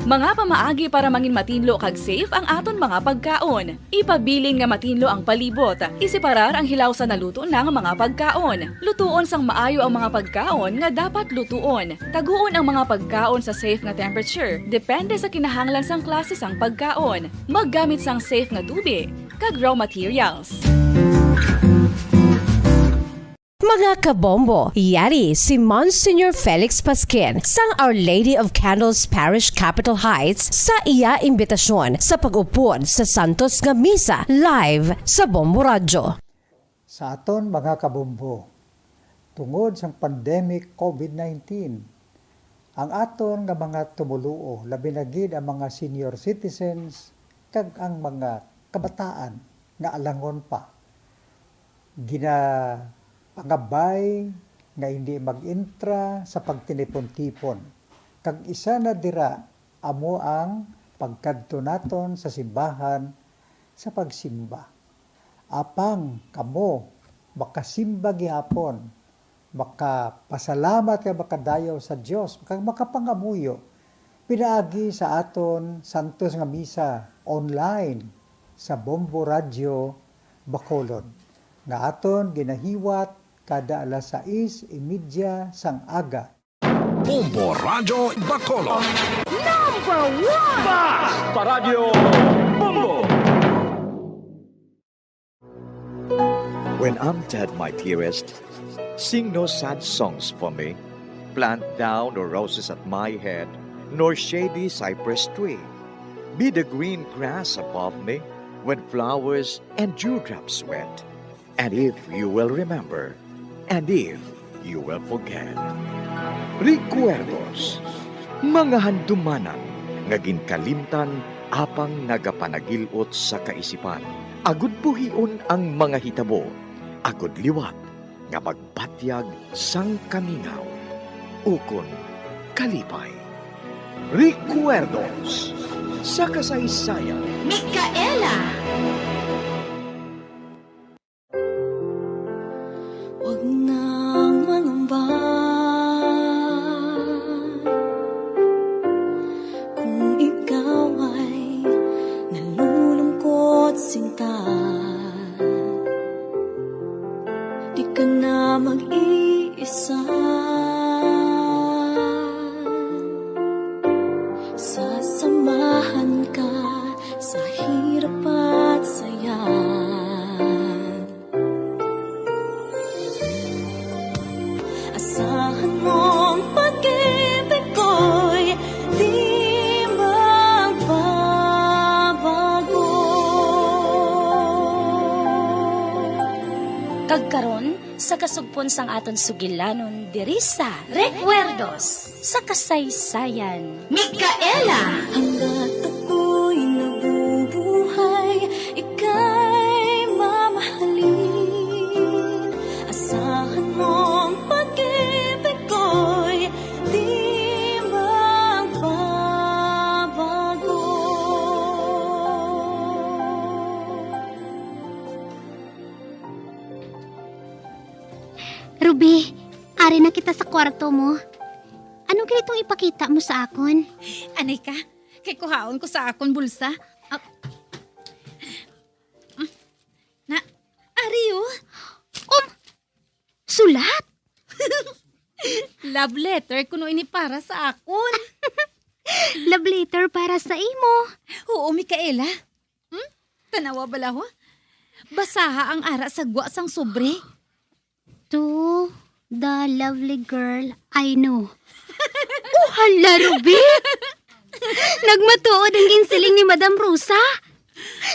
Mga pamaagi para mangin matinlo kag safe ang aton mga pagkaon. Ipabilin nga matinlo ang palibot. Iseparar ang hilaw sa naluto na nga mga pagkaon. Lutuon sang maayo ang mga pagkaon nga dapat lutuon. Taguon ang mga pagkaon sa safe nga temperature, depende sa kinahanglan sang klase sang pagkaon. Maggamit sang safe nga tubig kag raw materials. Mga kabombo, yari si Monsignor Felix Pasquin sang Our Lady of Candles Parish, Capitol Heights, sa iya imbitasyon sa pag-upod sa santos nga misa live sa Bombo Radyo. Sa aton mga kabombo, tungod sang pandemic COVID nineteen, Ang aton nga mga tumoluo, labi na gid ang mga senior citizens kag ang mga kabataan nga alangon pa, ginapangabay nga hindi mag-entra sa pagtinipon-tipon, kag isa na dira amo ang pagkadto naton sa simbahan sa pagsimba. Apang kamo makasimba gihapon, makapasalamat kag makadayaw sa Dios, kag makapangamuyo pinaagi sa aton santos nga misa online sa Bombo Radyo Bacolod, nga aton ginahiwat kada alas sais y media sang aga. Bombo Radyo Bacolod. Number one! Basta Radyo Bombo! When I'm dead, my dearest, sing no sad songs for me. Plant thou no roses at my head, nor shady cypress tree. Be the green grass above me when flowers and dewdrops wet. And if you will remember, and if you will forget. Recuerdos, mga handumanan nga ginkalimtan apang nagapanagil-ot sa kaisipan. Agud buhion ang mga hitabo, agud liwat nga magbatyag sang kamingaw ukon kalipay. Recuerdos sa kasaysayan. Micaela! Huwag nang mangamba kung ikaw ay nalulungkot, sinta. Di ka na mag-iisa. Sasamahan ka sa hirap at saya. Asahan mong pag-ibig ko'y di magbabago. Kag karon, sa kasugpon sang aton sugilanon diri sa Recuerdos sa Kasaysayan. Micaela! Hanggat ako'y nabubuhay, ika'y mamahalin. Asahan mong pag-ibig ko'y di magbabago. Ruby, ari na kita sa kwarto mo. Ano gani tong ipakita mo sa akon? Anay ka, kay kuhaon ko sa akon bulsa. Ah. Mm. Na, ari, oh. Um, sulat? Love letter kuno ini para sa akon. Love letter para sa imo? Oo, Micaela. Hmm? Tanawa bala, ho? Basaha ang ara sa gwa sang sobre. To the lovely girl I know. Oh, hala, Ruby! Nagmatuod ang ginsiling ni Madam Rosa.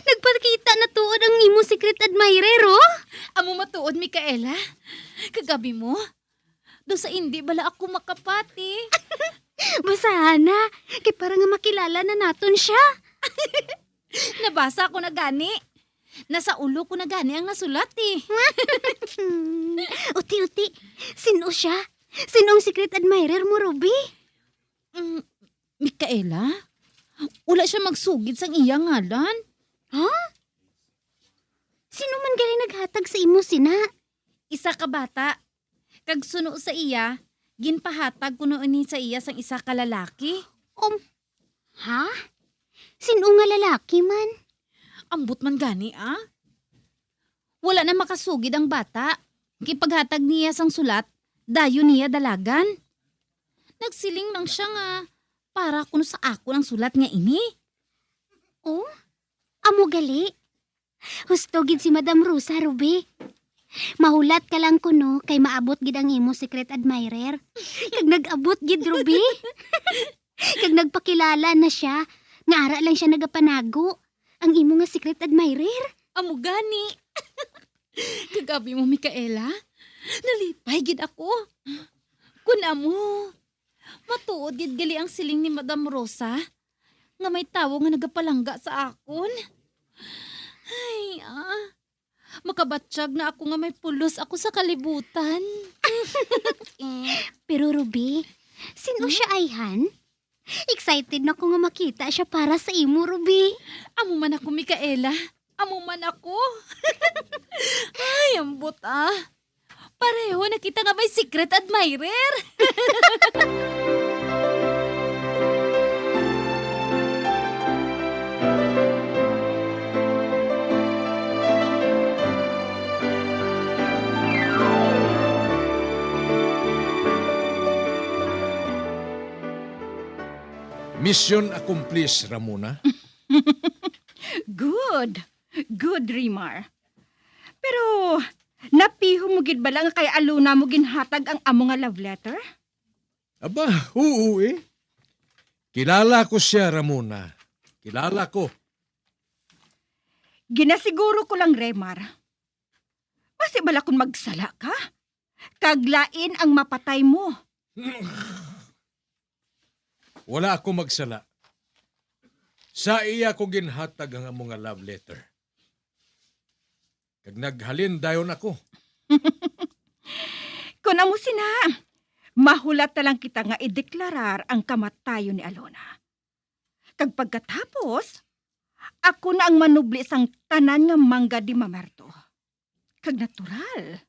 Nagpakita na tuod ang imo secret admirer, oh. Amo matuod, Micaela. Kag abi mo, daw sa indi bala ako makapati. Basaha na, kay para nga makilala na naton siya. Nabasa ko na gani. Nasa ulo ko na gani ang nasulat, eh. Uti-uti, sin-o siya? Sin-o ang secret admirer mo, Ruby? Mm, Micaela? Wala siya magsugid sang iya ngalan. Ha? Sino man gali naghatag sa imo sina? Isa ka bata. Kag suno sa iya, ginpahatag kuno ini sa iya sang isa ka lalaki. Um, ha? Sin-o nga lalaki man? Ambot man gani, ah. Wala na makasugid ang bata. Kay paghatag niya sang sulat, dayon niya dalagan. Nagsiling lang siya nga para kuno sa akon ang sulat nga ini. Oh? Amo gali? Husto gid si Madam Rosa, Ruby. Mahulat ka lang kuno kay maabot gid ang imo secret admirer. Kag nag-abot gid, Ruby. Kag nagpakilala na siya nga ara lang siya nagapanago, ang imo nga secret admirer. Amo gani. Kag abi mo, Micaela, nalipay gid ako. Kun amo, Matuod gid gali ang siling ni Madam Rosa nga may tawo nga nagapalangga sa akon. Ay, ah. Makabatyag na ako nga may pulos ako sa kalibutan. Pero Ruby, sino Hmm? siya ayhan? Excited na ko nga makita siya para sa imo, Ruby. Amo man ako, Micaela. Amo man ako. Ay, ambot ah. Pareho na kita nga may secret admirer. Mission accomplished, Ramona. Good. Good, Rimar. Pero, napihom mo gid bala nga kay Alona mo ginhatag ang amo nga love letter? Aba, oo eh. Kilala ko siya, Ramona. Kilala ko. Ginasiguro ko lang, Remar. Basi bala kung magsala ka, kag lain ang mapatay mo. Wala ako magsala. Sa iya ko ginhatag ang amo nga love letter. Kag naghalin dayon ako. Kun amo sina, mahulat na lang kita nga ideklarar ang kamatayon ni Alona. Kag pagkatapos, ako na ang manubli sang tanan nga mangga di mamerto. Kag natural,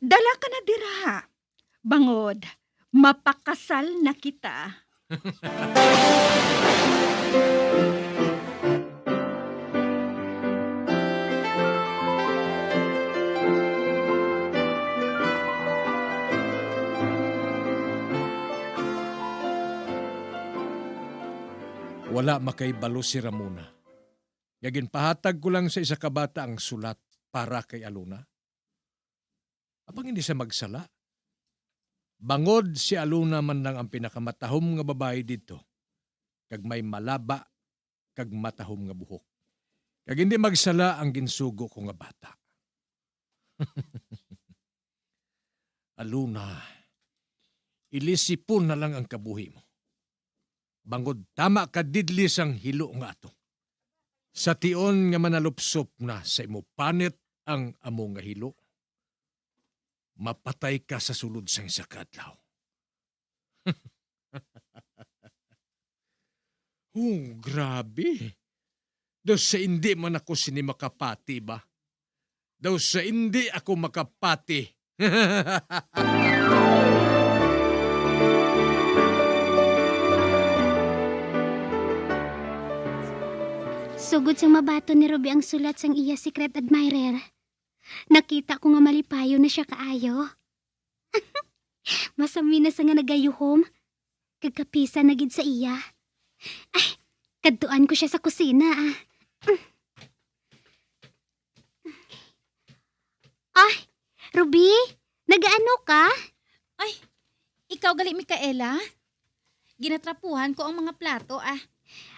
dala ka na dira. Bangod, mapakasal na kita. Wala makahibalo si Ramona nga ginpahatag ko lang sa isa ka bata ang sulat para kay Alona. Apang hindi siya magsala. Bangod si Alona man lang ang pinakamatahom nga babayi didto, kag may malaba kag matahom nga buhok. Kag hindi magsala ang ginsugo ko nga bata. Alona, ilisipon na lang ang kabuhi mo. Bangod tama ka didli sang hilo nga ato. Sa tion nga manalupsop na sa imo panit ang amo nga hilo, mapatay ka sa sulod sang isa ka adlaw. Oh, grabe. Daw sa indi man ako sini makapati ba? Daw sa indi ako makapati. Sugod sang mabaton ni Ruby ang sulat sang iya secret admirer, nakita ko nga malipayon na sia kaayo. Masami na sa nga nagayuhom, kag kapisan na gid sa iya. Ay, kadtuan ko sia sa kusina, ah. Ay, Ruby, nagaano ka? Ay, ikaw gali, Micaela? Ginatrapuhan ko ang mga plato, ah,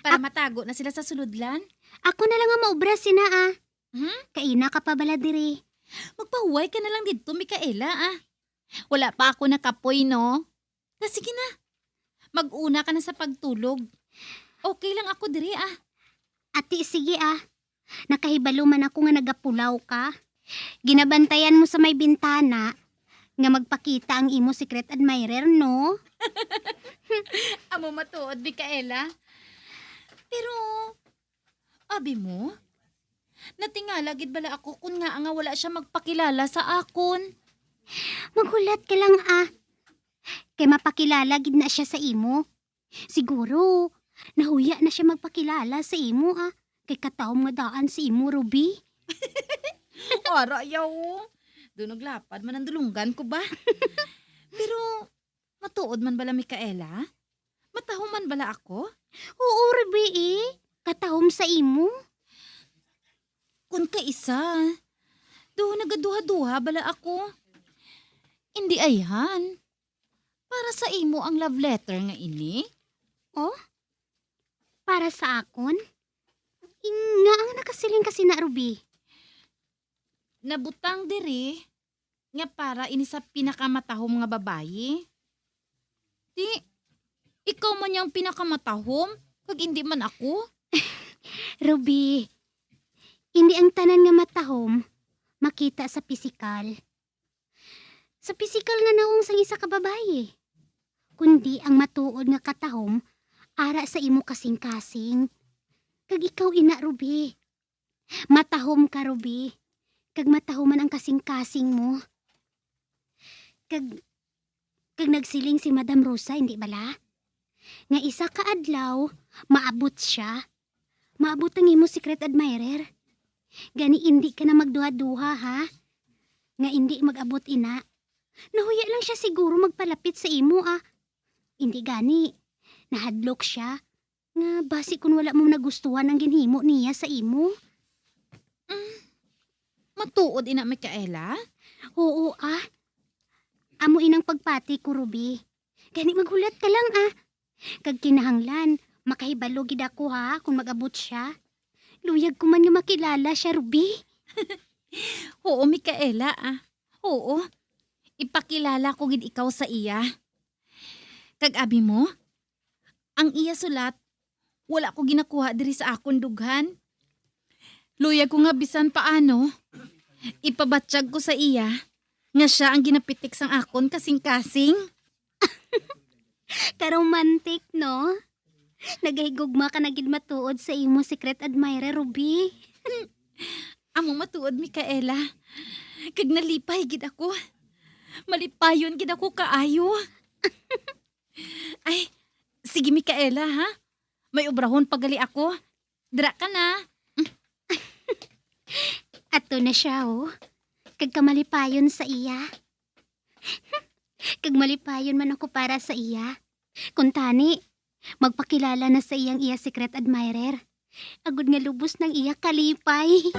para Ah. matago na sila sa sulodlan. Ako na lang ang maubra sina, ah. Hmm? Kaina ka pa bala diri. Magpahuway ka na lang didto, Micaela, ah. Wala pa ako nakapoy, no? Na, sige na. Mag-una ka na sa pagtulog. Okay lang ako diri, ah. Ati, sige, ah. Nakahibalo man ako nga nagapulaw ka. Ginabantayan mo sa may bintana nga magpakita ang imo secret admirer, no? Amo matuod, Micaela. Pero, abi mo, natingala gid bala ako kun ngaa nga wala sia magpakilala sa akon. Maghulat ka lang, ah. Kay mapakilala gid na sia sa imo. Siguro, nahuya na sia magpakilala sa imo, ah. Kay katahom nga daan sa imo, Ruby. Ara, yaw. Do naglapad man ang dulunggan ko ba? Pero, matuod man bala, Micaela? Matahom man bala ako? Oo, Ruby, eh. Katahom sa imo. Kun kaisa, do nagaduha-duha bala ako. Indi ayhan. Para sa imo ang love letter nga ini? Oh? Para sa akon? Ngaa nakasiling ka sina, Ruby? Nabutang diri nga para ini sa pinakamatahom nga babayi. Ti, Ikaw man yang pinakamatahom, kag indi man ako. Ruby, indi ang tanan nga matahom makita sa pisikal. Sa pisikal nga nawong sang isa ka babayi, kundi ang matuod nga katahom ara sa imo kasing-kasing. Kag ikaw ina, Ruby. Matahom ka, Ruby. Kag matahoman ang kasing-kasing mo. Kag, kag nagsiling si Madam Rosa, hindi bala? Nga isa ka adlaw, maabot siya. Maabot ang imo secret admirer. Gani, indi ka na magduha-duha, ha? Nga indi mag-abot ina. Nahuya lang siya siguro magpalapit sa imo, ah. Indi gani. Nahadlok siya nga basi kun wala mo nagustuhan ang ginhimo niya sa imo. Mm, matuod ina, Micaela? Oo, ah. Amo inang pagpati ko, Ruby. Gani maghulat ka lang, ah. Kag kinahanglan, makahibalo gid ako, ha, kung mag-abot siya. Luyag ko man nga makilala siya, Ruby. Oo, Micaela, ah. Oo. Ipakilala ko gid ikaw sa iya. Kag abi mo, ang iya sulat, wala ko ginakuha diri sa akon dughan. Luyag ko nga bisan paano, ipabatyag ko sa iya nga sia ang ginapitik sang akon kasing-kasing. Karomantic, no? Nagahigugma ka na gid matuod sa imo secret admirer, Ruby. Amo matuod, Micaela. Kag nalipay gid ako. Malipayon gid ako kaayo. Ay, sige, Micaela, ha? May obrahon pa gali ako. Dira ka na. Ato na siya, oh. Kag kamalipayon sa iya. Kag malipayon man ako para sa iya. Kuntani, magpakilala na sa iyang iya secret admirer. Agod nga lubos nang iya kalipay.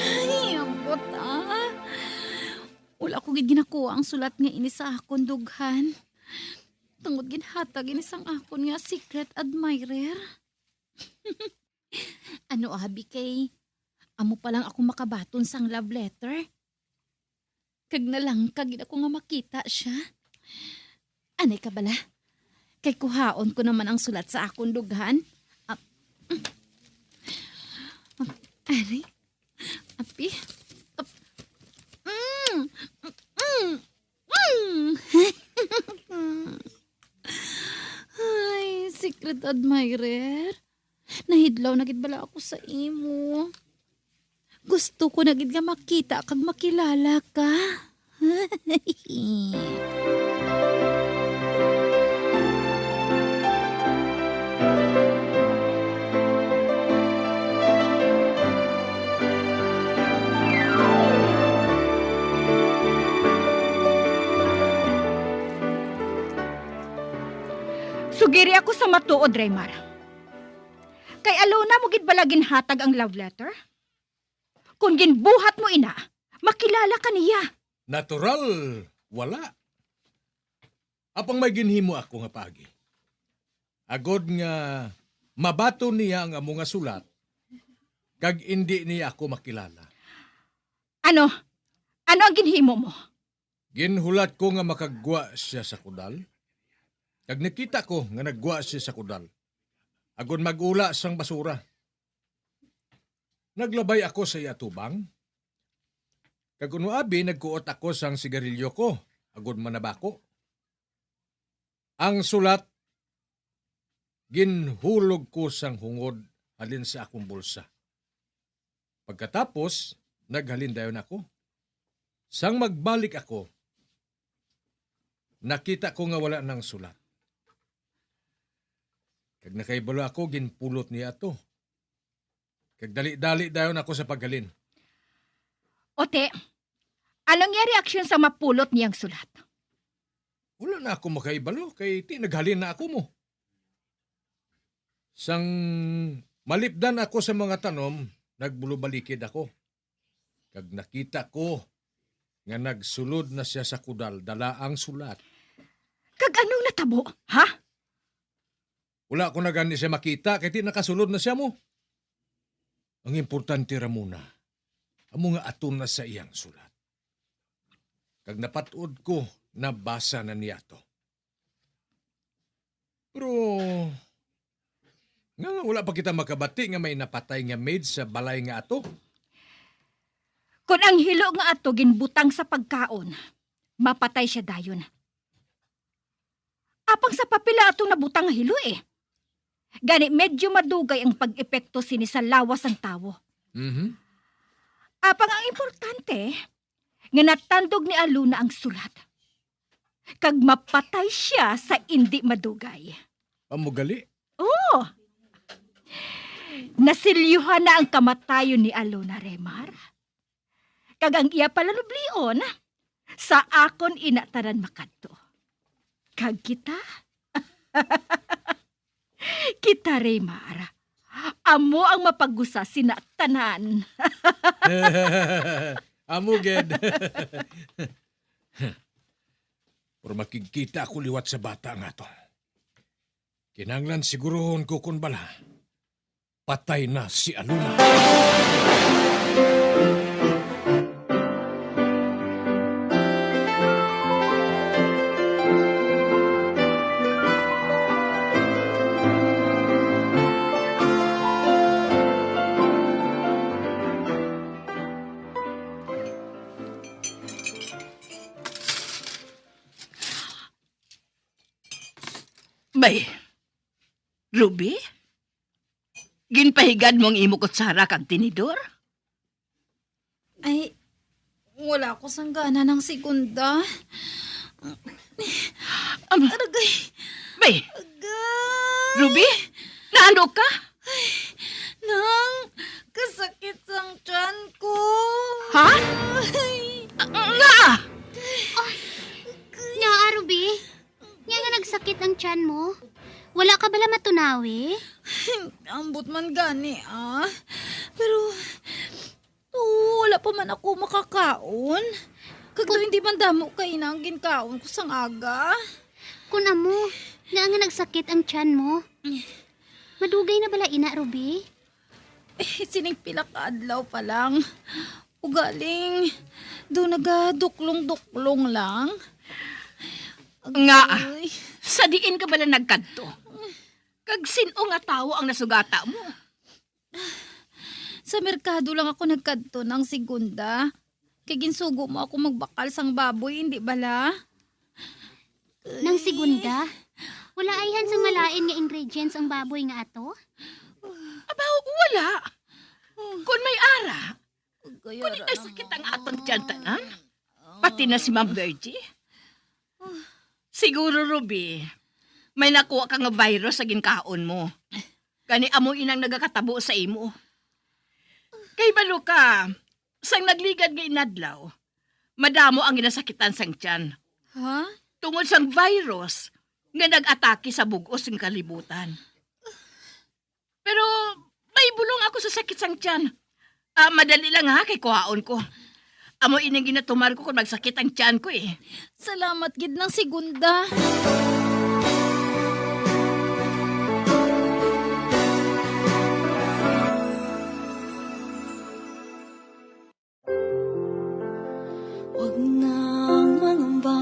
Ay, ambot, ah. Wala ko gid ginakuha ang sulat nga ini sa akon dughan. Tungod ginhatag ini sang akon nga secret admirer. Ano, abi, kay amo pa lang ako makabaton sang love letter? Kag nalangka gid ako nga makita sia. Anay ka bala? Kay kuhaon ko naman ang sulat sa akon dughan. Ap-, ap-, ari? Api? Ap-, mm, mm, mm. Ay, secret admirer. Nahidlaw na gid bala ako sa imo. Gusto ko na gid nga makita kag makilala ka. Sugiri ako sa matuod, Raymar. Kay alona mo gid bala ginhatag ang love letter? Kon ginbuhat mo ina, makilala ka niya. Natural, wala. Apang may ginhimo ako nga paagi. Agod nga mabaton niya ang amo nga sulat, kag indi niya ako makilala. Ano? Ano ang ginhimo mo? Ginhulat ko nga makagwa siya sa kudal. Kag nakita ko nga naggwa siya sa kudal, agod mag-ula sang basura. Naglabay ako sa iya atubang, kag uno abi nagkuot ako sang sigarilyo ko, agod manabako. Ang sulat, ginhulog ko sang hungod halin sa akong bulsa. Pagkatapos, naghalin dayon ako. Sang magbalik ako, nakita ko nga wala nang sulat. Kag nakahibalo ako, ginpulot niya ato. Kag dali-dali dayon ako sa paghalin. Ote, ano ang iya reaksyon sa mapulot niyang sulat? Wala na ako makahibalo, kay ti naghalin na ako mo. Sang malipdan ako sa mga tanom, nagbulubalikid ako, kag nakita ko nga nagsulod na sia sa kudal, dala ang sulat. Kag anong natabo, ha? Wala ko na gani siya makita, kay ti nakasulod na siya mo. Ang importante, Ramona, amo nga ato na sa iyang sulat. Kag napat-od ko, nabasa na niya to. Pero, nga, nga wala pa kita makabati nga may napatay nga maid sa balay nga ato? Kon ang hilo nga ato ginbutang sa pagkaon, mapatay siya dayon. Apang sa papel lang atong nabutang nga hilo, eh. Gani, medyo madugay ang pag-epekto sini sa lawas sang tawo. Mhm. Apang ang importante, nga natandog ni Alona ang sulat, kag mapatay sia sa indi madugay. Amo gali? Oo. Nasilyuhan na ang kamatayon ni Alona, Remar. Kag ang iya palanublion, sa akon ina tanan makadto. Kag kita? Kita, Remar, amo ang mapagusa sina tanan. Amo gid. Pero makigkita ako liwat sa bata nga to. Kinahanglan siguruhon ko kon bala patay na si Alona. Bay, Ruby? Ginpahigad mo ang imo kutsara kag tinidor? Ay, wala ko sang gana, Nang Segunda. Am-, Aragay. Bay! Agay! Ruby? Naano ka? Nang, kasakit sang tiyan ko. Ha? Ay. Ah, nga! Nya, Ruby? Nya nga nagsakit ang tiyan mo? Wala ka bala matunawi? Ambot man gani, ah. Pero, oo, wala pa man ako makakaon. Kag daw hindi man damo kay ina ang ginkaon ko sang aga. Kun amo, nga nga nagsakit ang tiyan mo. Madugay na bala ina, Ruby? Eh, sining pila ka adlaw pa lang. Ugaling, do nagaduklong-duklong lang. Nga, Agoy. Sa diin ka bala nagkadto? Kag sin-o nga tawo ang nasugata mo? Sa merkado lang ako nagkadto, Nang Segunda. Kay ginsugo mo ako magbakal sang baboy, hindi bala? Nang Segunda, wala ayhan sang malain nga ingredients ang baboy nga ato? Abaw, wala. Kon may ara, Kaya kon ra nagsakit ang naman. Atong tiyan tanan, pati na si Ma'am Virgie. Siguro, Ruby, may nakuha ka nga virus sa ginkaon mo. Gani amo inang nagakatabo sa imo. Kay balo ka, sang nagligad nga inadlaw, madamo ang ginasakitan sang tiyan. Ha? Tungod sang virus nga nag-atake sa bug-os nga kalibutan. Pero may bulong ako sa sakit sang tiyan. Ah, madali lang ha, kay kuhaon ko. Amo ining ginatumar ko kung magsakit ang tiyan ko eh. Salamat gid, Nang Segunda. Huwag nang mangamba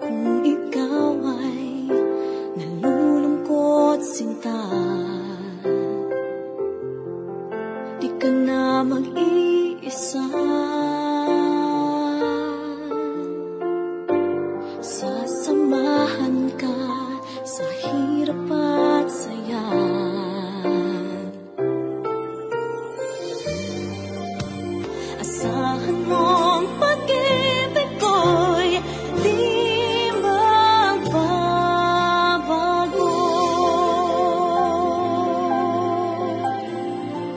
kung ikaw ay nalulungkot, sinta. Di ka na mag-iisa. Sasamahan ka sa hirap at saya. Asahan mong pag-ibig ko'y di magbabago.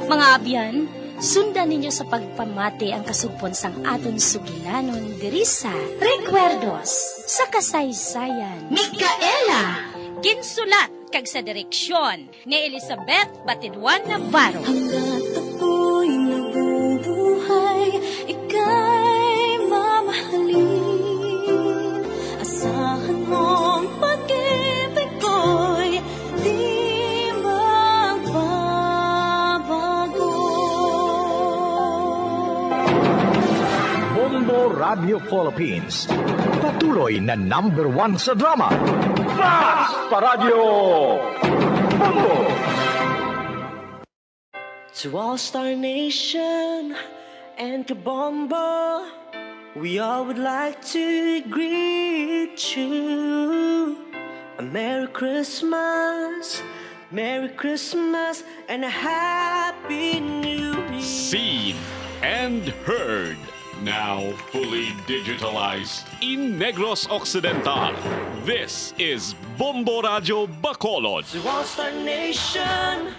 Mga abyan, Sundan ninyo sa pagpamati ang kasugpon sang aton sugilanon diri sa Recuerdos sa Kasaysayan. Micaela! Ginsulat kag sa direksyon ni Elizabeth Batidwan Navarro. Hanggat ako'y nabubuhay, ika'y mamahalin. Asahan mong pag-ibig ko'y di magbabago. Bombo Radio Philippines, patuloy na number one sa drama. Basta Radyo Bombo! To All Star Nation and Kabombo, we all would like to greet you a Merry Christmas, Merry Christmas, and a Happy New Year. Seen and heard, now fully digitalized in Negros Occidental. This is Bombo Radio Bacolod. To All Star Nation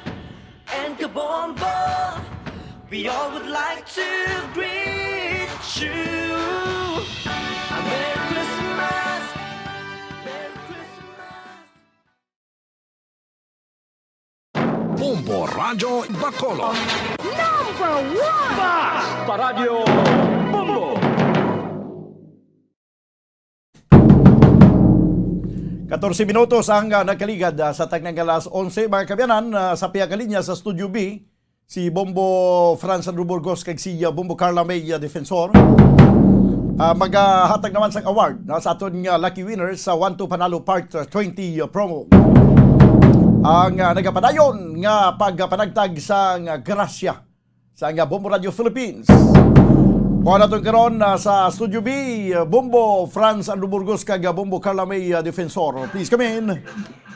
and Kabombo, we all would like to greet you a Merry Christmas, Merry Christmas. Bombo Radio Bacolod. Number one! Basta Radyo Bombo! Katorse minutos ang, ah, nagkaligad, ah, sa takna nga alas onse. Mga kaabyanan, ah, sa pihak nga linya sa Studio B, si Bombo Franz Andrew Burgos kag si, ah, Bombo Carla May, ah, Defensor. Ah, magahatag naman sang award, no, sa aton nga lucky winner sa One to Panalo Part, ah, twenty, ah, promo. Ang, ah, nagapadayon nga pagpanagtag sang, ah, grasya sa nga Bombo Radio Philippines. Kuha naton karon, ah, sa Studio B, ah, Bombo Franz Andrew Burgos kag, ah, Bombo Carla May, ah, Defensor. Please come in.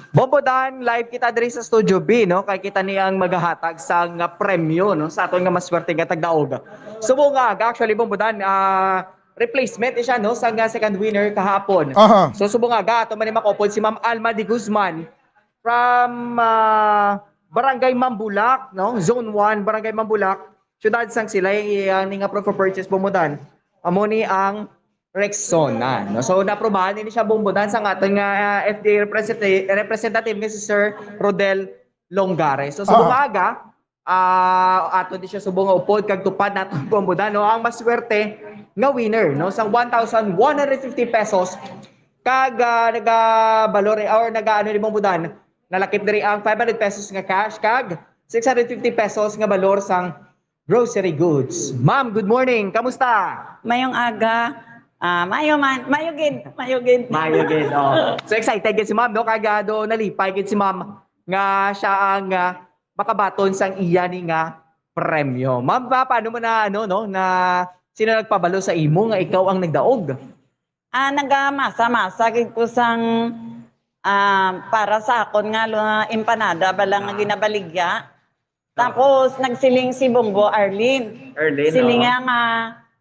Bombo Dan, live kita diri sa Studio B, no? Kay kita ni ang magahatag sang, ah, premyo, no? Sa aton nga maswerte nga tagdaog. Subong nga aga, actually, Bombo Dan, ah, replacement ni siya, no? Sa nga second winner kahapon. Aha. So, subong nga aga, ato man ni makaupod si Ma'am Alma de Guzman from, ah, Barangay Mambulak, no? Zone one, Barangay Mambulak, Siyudad sang Silay, ang ni nga proof of purchase, Bombo Dan. Amo ni ang Rexona, no? So, naprobahan ni siya, Bombo Dan, sa aton nga, ah, F D A representative, representative nga si Sir Rodel Longares. So, subong Ah. aga, ah, ato di siya subong nga upod kag tupad nato, Bombo Dan, no? Ang maswerte nga winner, no? Sang one thousand one hundred fifty pesos, kag, ah, nagabalor, or nagaano ni Bombo Dan, nalakip diri ang five hundred pesos nga cash, kag six hundred fifty pesos nga balor sang grocery goods. Ma'am, good morning. Kamusta? Mayong aga. Ah, mayo man. Mayo gid. Mayo gid. Mayo gid, oh. So, excited gid si Ma'am, no? Kag, ah, do nalipay gid si Ma'am nga siya ang, ah, makabaton sang iya ni nga premyo. Ma'am, pa, paano mo na, ano, no, na sino nagpabalo sa imo nga ikaw ang nagdaog? Ah, nagamasa-masa gid ko sang, ah, para sa akon nga lo-, empanada bala nga Ah. ginabaligya. Oo. Tapos nagsiling si Bombo Arlene. Arlene, Siling oo. niya nga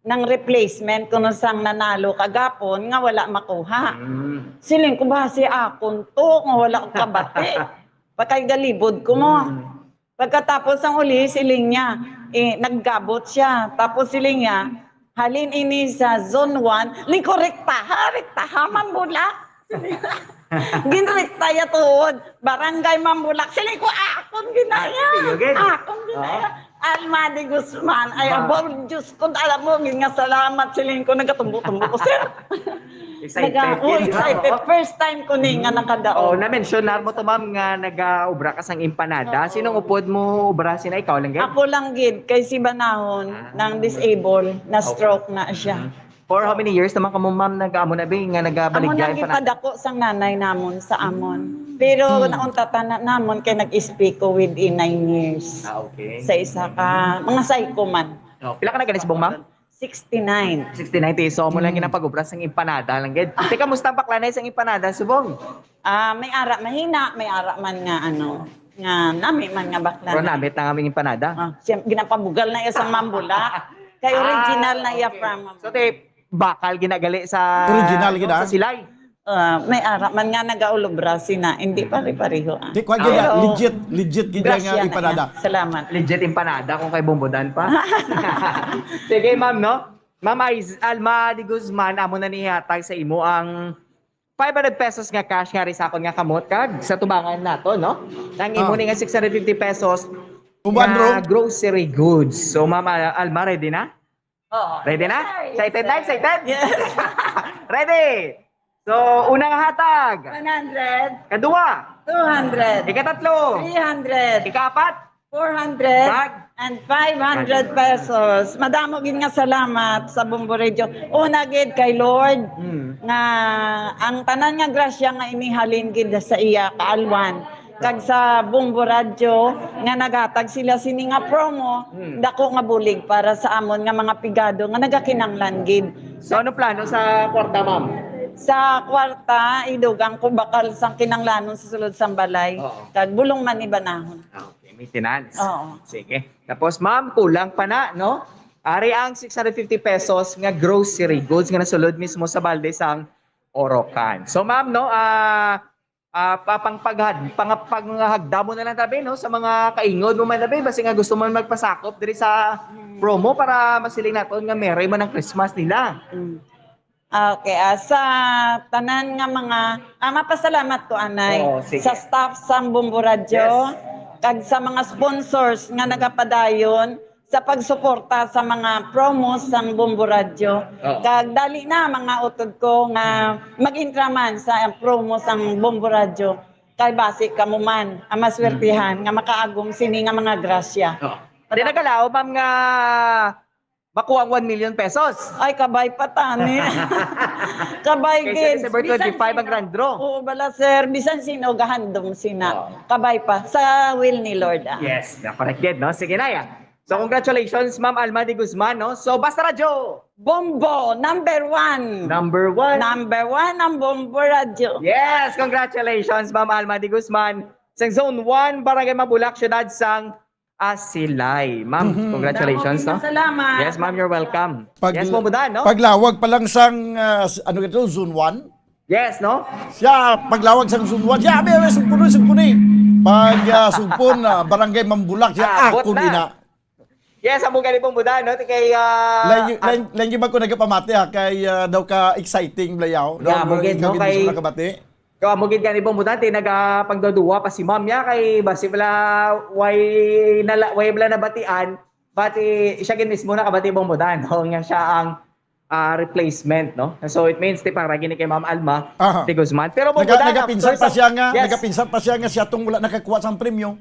nang replacement kuno sang nanalo kagapon nga wala makuha. Mm. Siling ko, "Basi akon to, nga wala ko kabati." Pakay galibod ko mo. Mm. Pagkatapos sang uli, siling niya, eh, naggabot siya. Tapos siling niya, "Halin ini sa zone one." Ling ko, "Rektaha, rektaha, Mambulak." Ginrekta ya tuod. Barangay Mambulak. Siling ko, "Akon ginaya. Ah, sige, okay. Akon ginaya." Oo. Alma de Guzman. Ay, Ba- abo, Diyos ko, alam mo, nga salamat, siling ko, nagatumbo-tumbo ko, sir. Excited Naga-, oh, gid, excited. Ma'am, oh. First time ko ni nga nakadaog. Oh, na-mention na mo to, ma'am, nga nagaobra ka sang empanada. Oo. Sinong upod mo obra, sina ikaw lang gid? Ako lang gid, kay si Banahon, Ah. nang disable, na-stroke Okay. na siya. Mm. For how many years naman kamo, ma'am, nag-amo na, be, nga nagabaligya Amo na empanada? Gipadako sang nanay namon sa amon. Pero Hmm. nauntatan na namon kay nag-S P ko within nine years. Ah, okay. Sa isa ka, mga psycho man. Oh, pila ka na gani subong, ma'am? Sixty-nine. Sixty-nine, so, amo lang Mm. ginapag-obra sang empanada lang gid. Te, kamusta ang baklanay sang empanada, subong? Ah, may ara mahina, may ara man nga, ano, nga nami man nga baklanay. Pero namit na nga aming empanada. Ah, siyem-, ginapabugal na iya sang Mambulak. Kay original Ah, na iya okay. from So, te, bakal ginagali sa Original gid, sa ah. Silay. Ah, may ara man nga nagaulobra sina, hindi pare-pareho, ah. Di, kuwan gid, Pero, legit, legit gid nga grasya na empanada. Niya. Salamat. Legit empanada kung kay Bombodan pa. Sige, ma'am, no? Ma'am Aiz- Alma de Guzman, amo na nihatag sa imo ang five hundred pesos nga cash nga ri sa akon nga kamot kag sa tubangan nato, no? Nang imo Ah. ni nga six hundred fifty pesos Uban, nga bro. Grocery goods. So, Ma'am Al- Alma, ready na? Oo. Ready na? Yes. Excited na? Excited? Yes. Ready! So, unang hatag. One hundred, Kadua. two hundred, Ikatatlo. three hundred, Ikaapat. four hundred, Bag. and five hundred pesos. Madamo gid nga salamat sa Bombo Radio. Una gid kay Lord Hmm. nga ang tanan nga grasya nga inihalin gid sa iya kaalwan kag sa Bombo Radio nga naghatag sila sini nga promo, Hmm. dako nga bulig para sa amon nga mga pigado nga nagakinanglan gid. So, ano plano sa kwarta, ma'am? Sa kwarta, idugang ko bakal sang kinanglanon sa sulod sang balay. Oo. Kag bulong man ibanahon. Ah, okay, maintenance. Oo. Sige. Tapos, ma'am, kulang pa na, no? Ari ang six hundred fifty pesos nga grocery goods nga nasulod mismo sa balde sang Orocan. So, ma'am, no, ah ah, pa, pang paghad, pang, panghagda mo na lang tabi, no, sa mga kaingod mo man tabi, basi nga gusto mo magpasakop diri sa promo para masiling naton nga merry man ang Christmas nila. Mm. Okay, ah, sa tanan nga mga, ah, mapasalamat ko anay Oo, sige. Sa staff sa Bombo Radyo, Yes. Kag sa mga sponsors nga nagapadayon sa pagsuporta sa mga promo sang Bombo Radyo. Oo. Kag dali na, mga utod ko, nga mag-intra man sa promo sang Bombo Radyo. Kay basi kamo man ang maswertihan nga makaagom sini nga mga grasya. Oh. Di nagalaom, ma'am, nga makuha ang one million pesos. Ay, kabay pa tani. Kabay Kay sa gid. December Bisan twenty-five ang sino. grand draw. Oo, bala, sir. Bisan sino, gahandom sina. Oo. Kabay pa. Sa will ni Lord, ah. Yes, na correct gid, no? Sige na, ya. So, congratulations, Ma'am Alma de Guzman, no? So, Basta Radyo! Bombo, number one. Number one. Number one ang Bombo Radyo. Yes, congratulations, Ma'am Alma de Guzman. Sa Zone one, Barangay Mabulak, Siyudad sang Asilay. Ma'am, Mhm. congratulations, no? Damo gid nga salamat. Yes, ma'am, you're welcome. Pag- Yes, Ma'am Budan, no? Paglawag pa lang sang, ah, s- ano ito, zone one? Yes, no? Siya, paglawag sang zone one, siya, abi, abi, sugpon, sugpon eh. Pag ah, sugpon, ah, barangay Mambulak, siya, Ah, abot ako na. din na. Yes, amo gani, Ma'am Budan, no? Ti kay, ah, Lain, ah, lain, lain ba ko nagapamati ha, kay ah, daw ka exciting, Blayaw. Yeah, amo gid, no? Kay Kay- mismo nakabati. Kamo gid gani, Ma'am Budan, ti nagapagduduwa pa si Ma'am niya kay basi wala, way nala, way wala nabatian, but eh, siya gid mismo nakabati, Ma'am Budan, no? Nga siya ang ah, replacement, no? So it means ti para gini kay Ma'am Alma Aha. de Guzman. Pero Ma'am Naga, Budan, nagapinsan after pa sa- siya nga, Yes. nagapinsan pa siya nga siya tong wala nakakuha sang premyo.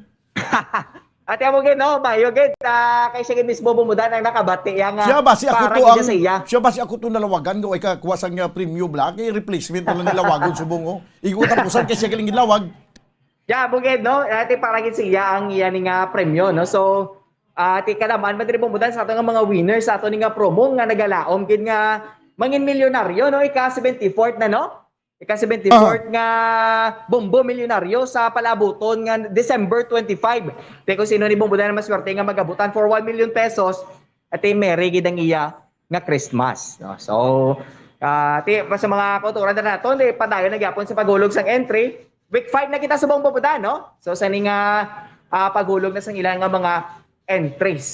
Ate, amo gid, no? Bayo gid, ah, kay siya gid mismo, Ma'am Budan, ang nakabati iya nga Siya ba si ako para to gid ang sa iya. Siya ba si ako to nalawagan ko ay kakuha sang ah, premyo bla kay replacement na lang nilawagon subong, oh. Igo tapusan kay siya galing gilawagan. Ya, amo gid, no? Ate, para gid sa iya ang iya ni nga premyo, no? So, ah, ti kalaman man diri, Ma'am Budan, sa ato nga mga winners sa ato ni nga promo nga nagalaom gid nga mangin milyonaryo, no? Ika seventy-fourth na, no? Ika seventy-fourth nga Bombo Milyonaryo sa palabuton nga December twenty-five. Ti kung sino ni, Ma'am Budan, nga maswerte nga magabutan for one million pesos, ate, merry gid ang iya nga Christmas, no? So, ah, ti, pa sa mga kauturan na naton, di padayon na gyapon sa paghulog sang entry. Week five na kita subong, Ma'am Budan, no? So, sa ni nga ah, paghulog na sang ilang nga mga entries,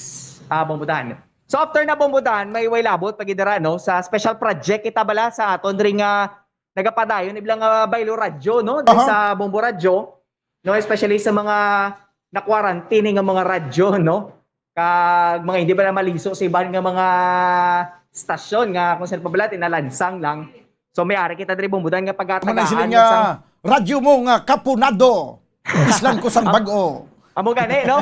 ah, Ma'am Budan. So, after na, Ma'am Budan, may way labot pag dira, no? Sa special project kita bala sa aton ring nga nagapadayon iblang nga baylo radyo, no? Diri Aha. Sa Bombo Radyo, no? Especially sa mga na-quarantine nga mga radyo, no? Kag mga hindi ba na maliso sa iban nga mga stasyon nga kung saan pa bala, tinalansang lang. So may ari kita diri, Ma'am Budan, nga Amo na pagatagaan sila sang nga radyo mo nga kapunado. Islang ko sang bag-o. Amo gani, no?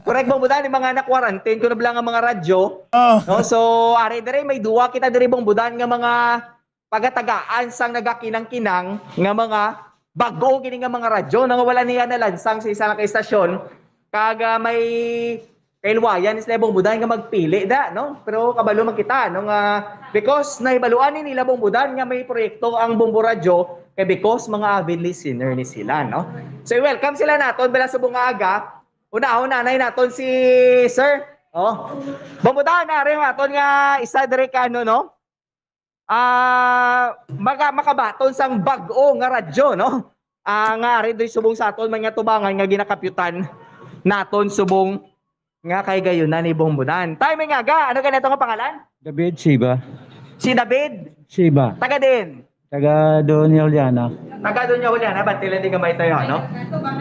Correct, Ma'am Budan, yung mga na-quarantine ko na bala nga mga radyo. Ah. No? So, ari diri, may duwa kita diri, Ma'am Budan, nga mga pagatagaan sang nagakinang-kinang nga mga bag-o gini nga mga radyo, no? Nga wala niya nalansang sa isa lang ka estasyon. Kag ah, may kailwayan ni sila, Ma'am Budan, nga magpili da, no? Pero kabalo man kita, no, nga because nahibaluan ni nila, Ma'am Budan, nga may proyekto ang Bombo Radyo, kay because mga avid listener ni sila, no? So, i-welcome sila naton bala subong nga aga. Unahon anay naton si Sir. Oh. Ma'am Budan, ari ang aton nga isa diri ka, ano, no? ah, maka-, makabaton sang bag-o nga radyo, no? Ah, nga ari diri subong sa aton mga tubangan nga ginakapyutan naton subong nga kay gayunan ni Bombodan. Tay, may ngaga, ano gani ato nga pangalan? David Siba. Si David? Siba. Taga din? Taga Doña Juliana. Taga Doña Juliana, ba't tila di gamay tayo, ano?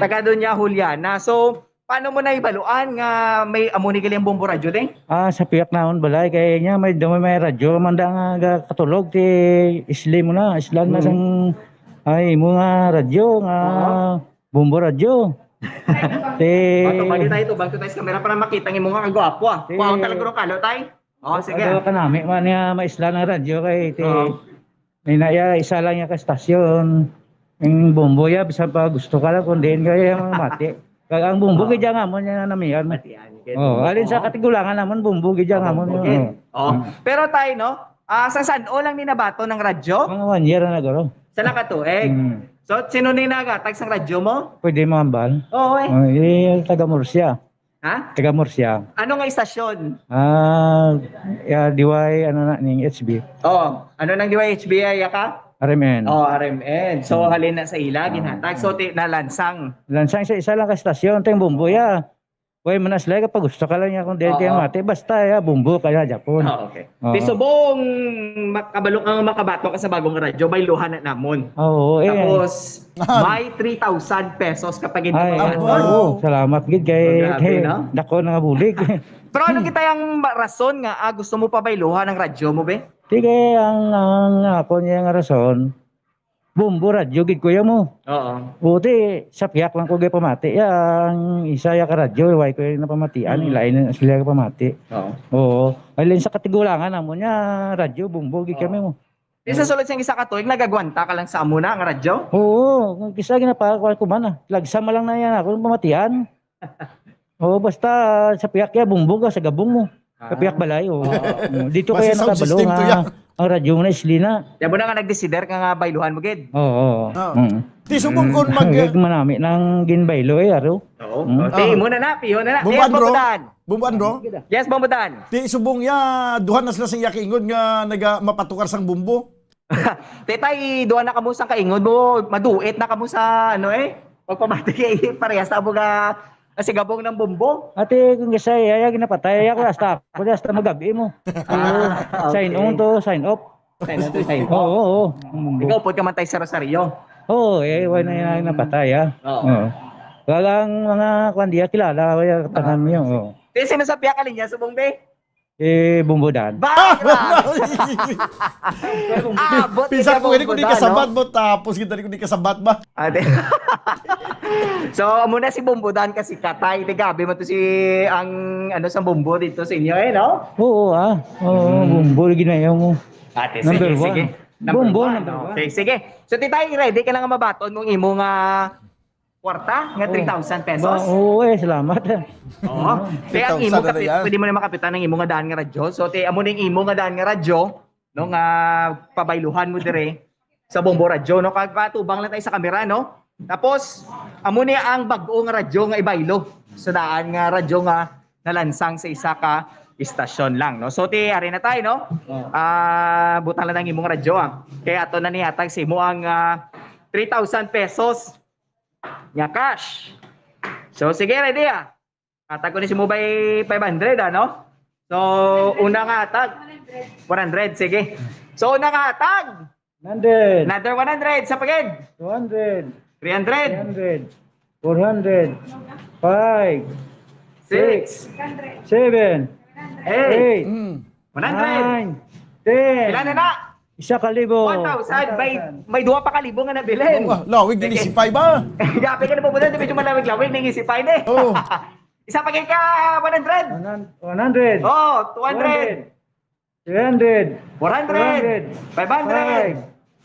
Taga Doña Juliana. So, paano mo nahibaluan nga may amo ni gali ang Bombo Radyo, Ding? Ah, sa piyak naon balay, kay niya may dumi may radyo, manda nga ga-, katulog, ti isli mo na, islan na Mm. sang, ay, mo nga radyo, nga Oo. Bombo Radyo. Ti Bato ba di tayo, tubag to tayo sa kamera para makita ang imo nga kagwapo, ah. Ti Kuhaon talaga ro kalo, tay. Oh, sige. Ano ka nami man nga maislan ang radyo kay ti Oo. May na iya, isa lang iya ka estasyon. Ang Bombo ya, bisan pa gusto ka lang, kung diin ka iya mamati. Kag ang Bombo, Oo. gid ang amon niya namian. Matian, gid. Oh, Bombo. Alin sa katigulangan namon, Bombo, gid ang Oh, amon Bombo, yun, gid. Oh. Oh. Mm. Pero tay, no? Ah, sa san-o lang ni nabaton ang radyo? Mga one year na guro. Sa nakatuig? Mm. So, sino ni nagatag sang radyo mo? Pwede mahambal? Oo, eh. Oh, eh, taga Murcia. Ha? Taga Murcia. Ano nga istasyon? Ah, ya, D Y, ano na, ning H B. Oh, ano nang D Y H B ay ka? R M N. Oh, R M N. So, Hmm. halin na sa ila, Ah, ginhatag. So, ti-, nalansang. Lansang sa isa lang ka istasyon, ting Bombo, ya. Way, manas lang, kapag gusto ka lang niya kung dili Oo. kayo mati, basta, ya, Bombo ka na, Japon. Ah, okay. Oo. Ti subong mak-, kabalo kang makabato ka sa bagong radyo, bayluhan na namon. Oo, eh. Tapos, Ahem. may three thousand pesos ka pa gid Ay, nababaton. Abo. Oo, salamat gid kay, Oh, grabe, kay no? dako na nga bulig. Pero ano Hmm. kita ang ma-, rason nga, ah, gusto mo pabayluhan ang radyo mo, be? Di kay ang, ang ako niya nga rason, Bombo radyo gid kuya mo. Oo. Buti, sa piyak lang ko gid pamati. Ang isa ya ka radyo, way ko yung napamatian, Mm. ilain na sila ka pamati. Oo. Oo. Ay, lang sa katigulangan namon niya, radyo, Bombo gid Oo. kami mo. Di sa sulod sing isa ka tuig, nagagwanta ka lang sa amo na nga radyo? Oo, kung kisa ginapakuha ko man, ah. Lagsa man lang na yan ako, yung pamatian. Oo, basta sa piyak ya, Bombo ka, sa gabong mo. Sa Ah. piyak balay, oo. Oo. Mm, dito Basta kaya sound nakabalo system to nga yan. ang radyo mo na islina. Yan mo na nga nagdesider ka nga bayluhan mo, gid. Oo, oo. Oo. Mm. Di subong Mm. kung mag- Kag manami nang ginbaylo eh, aro. Oo. Mm. Oh, di, Oo. mo na na, piyo na na. Bombo Yes, Andro? Bombo Dan. Bombo Andro? Yes, Bombo Dan. Di subong ya, duha na sila sa iya kaingon nga naga-, mapatukar sang Bombo. Tetay, duha na kamo sang kaingon mo, maduet na kamo sa, ano eh, pagpamati kay parehas na mo nga, ah, si Gabong ng Bombo. Ate, kung kasi, ay, ay, ginapatay ako, hasta ako, hasta magabi mo. Ah, Sign okay. on to, sign off. Sign on to, sign Oo, off. oo, oo. Ang Bombo. Ikaw, upod ka man tayo sa Rosario. Oo, eh, wala na yan, napatay, ah. Oo. Oo. Wala ang mga kwan diya, kilala, wala Ah. tanan niyo, oo. Di, sino sa piyak ka linya, subong, be? Eh, Bombo Dan. Ba, Ah! grabe. Abot Pinsan ni ko, hindi ko Bombo ni Dan, kasabat no? mo, tapos kita ni ko ni kasabat ba? Ate. So, amo na si Bombo Dan kasi katay. Ti, grabe mo to si, ang, ano, sa Bombo dito sa inyo, eh, no? Oo, ah. Oo, Mm. Bombo, ginayaw mo. Ate, Number sige, one. sige. Number Bombo, one, number no? one. Okay, sige. So, titay, ready ka na nga mabaton mong imo nga kwarta nga Oo. three thousand pesos? Ba, oo, eh, salamat. Oo. Kaya ang imo Three thousand na kapi-, yan. pwede mo na makapitan ang imo nga daan nga radyo. So, ti, amo na yung imo nga daan nga radyo, no, nga pabayluhan mo dire sa Bombo Radyo, no? Kag patubang lang tayo sa kamera, no? Tapos, amo ni ang bag-o nga radyo nga ibaylo sa daan nga radyo nga nalansang sa isa ka istasyon lang, no? So, ti, ari na tayo, no? Oo. Ah, butang lang ang imong radyo, ah. Kaya ato na nihatag sa imo ang, ah, three thousand pesos. Nga cash. So, sige, ready, ah. Hatag ko ni si Mubay five hundred, ano? So, una nga hatag. One hundred, sige. So, una nga hatag. One hundred. Another one hundred. Sa pagid. Two hundred. Three hundred. Three hundred. Four hundred. Five. Six. Six. Seven. Eight. Eight. Mm. One hundred. Nine. Ten. Pila na na? Isa ka libo. One thousand. May, One thousand. may duha pa ka libo nga nabilin. Oh, ah, lawig din Okay. isipay ba? Grabe ka na po, medyo malawig-lawig na yung isipay, ne? Oh. Isa pa ka one hundred. One hundred. One hundred. Oh, two hundred. Two hundred. Three hundred. Four hundred. Four hundred. Five hundred. Five.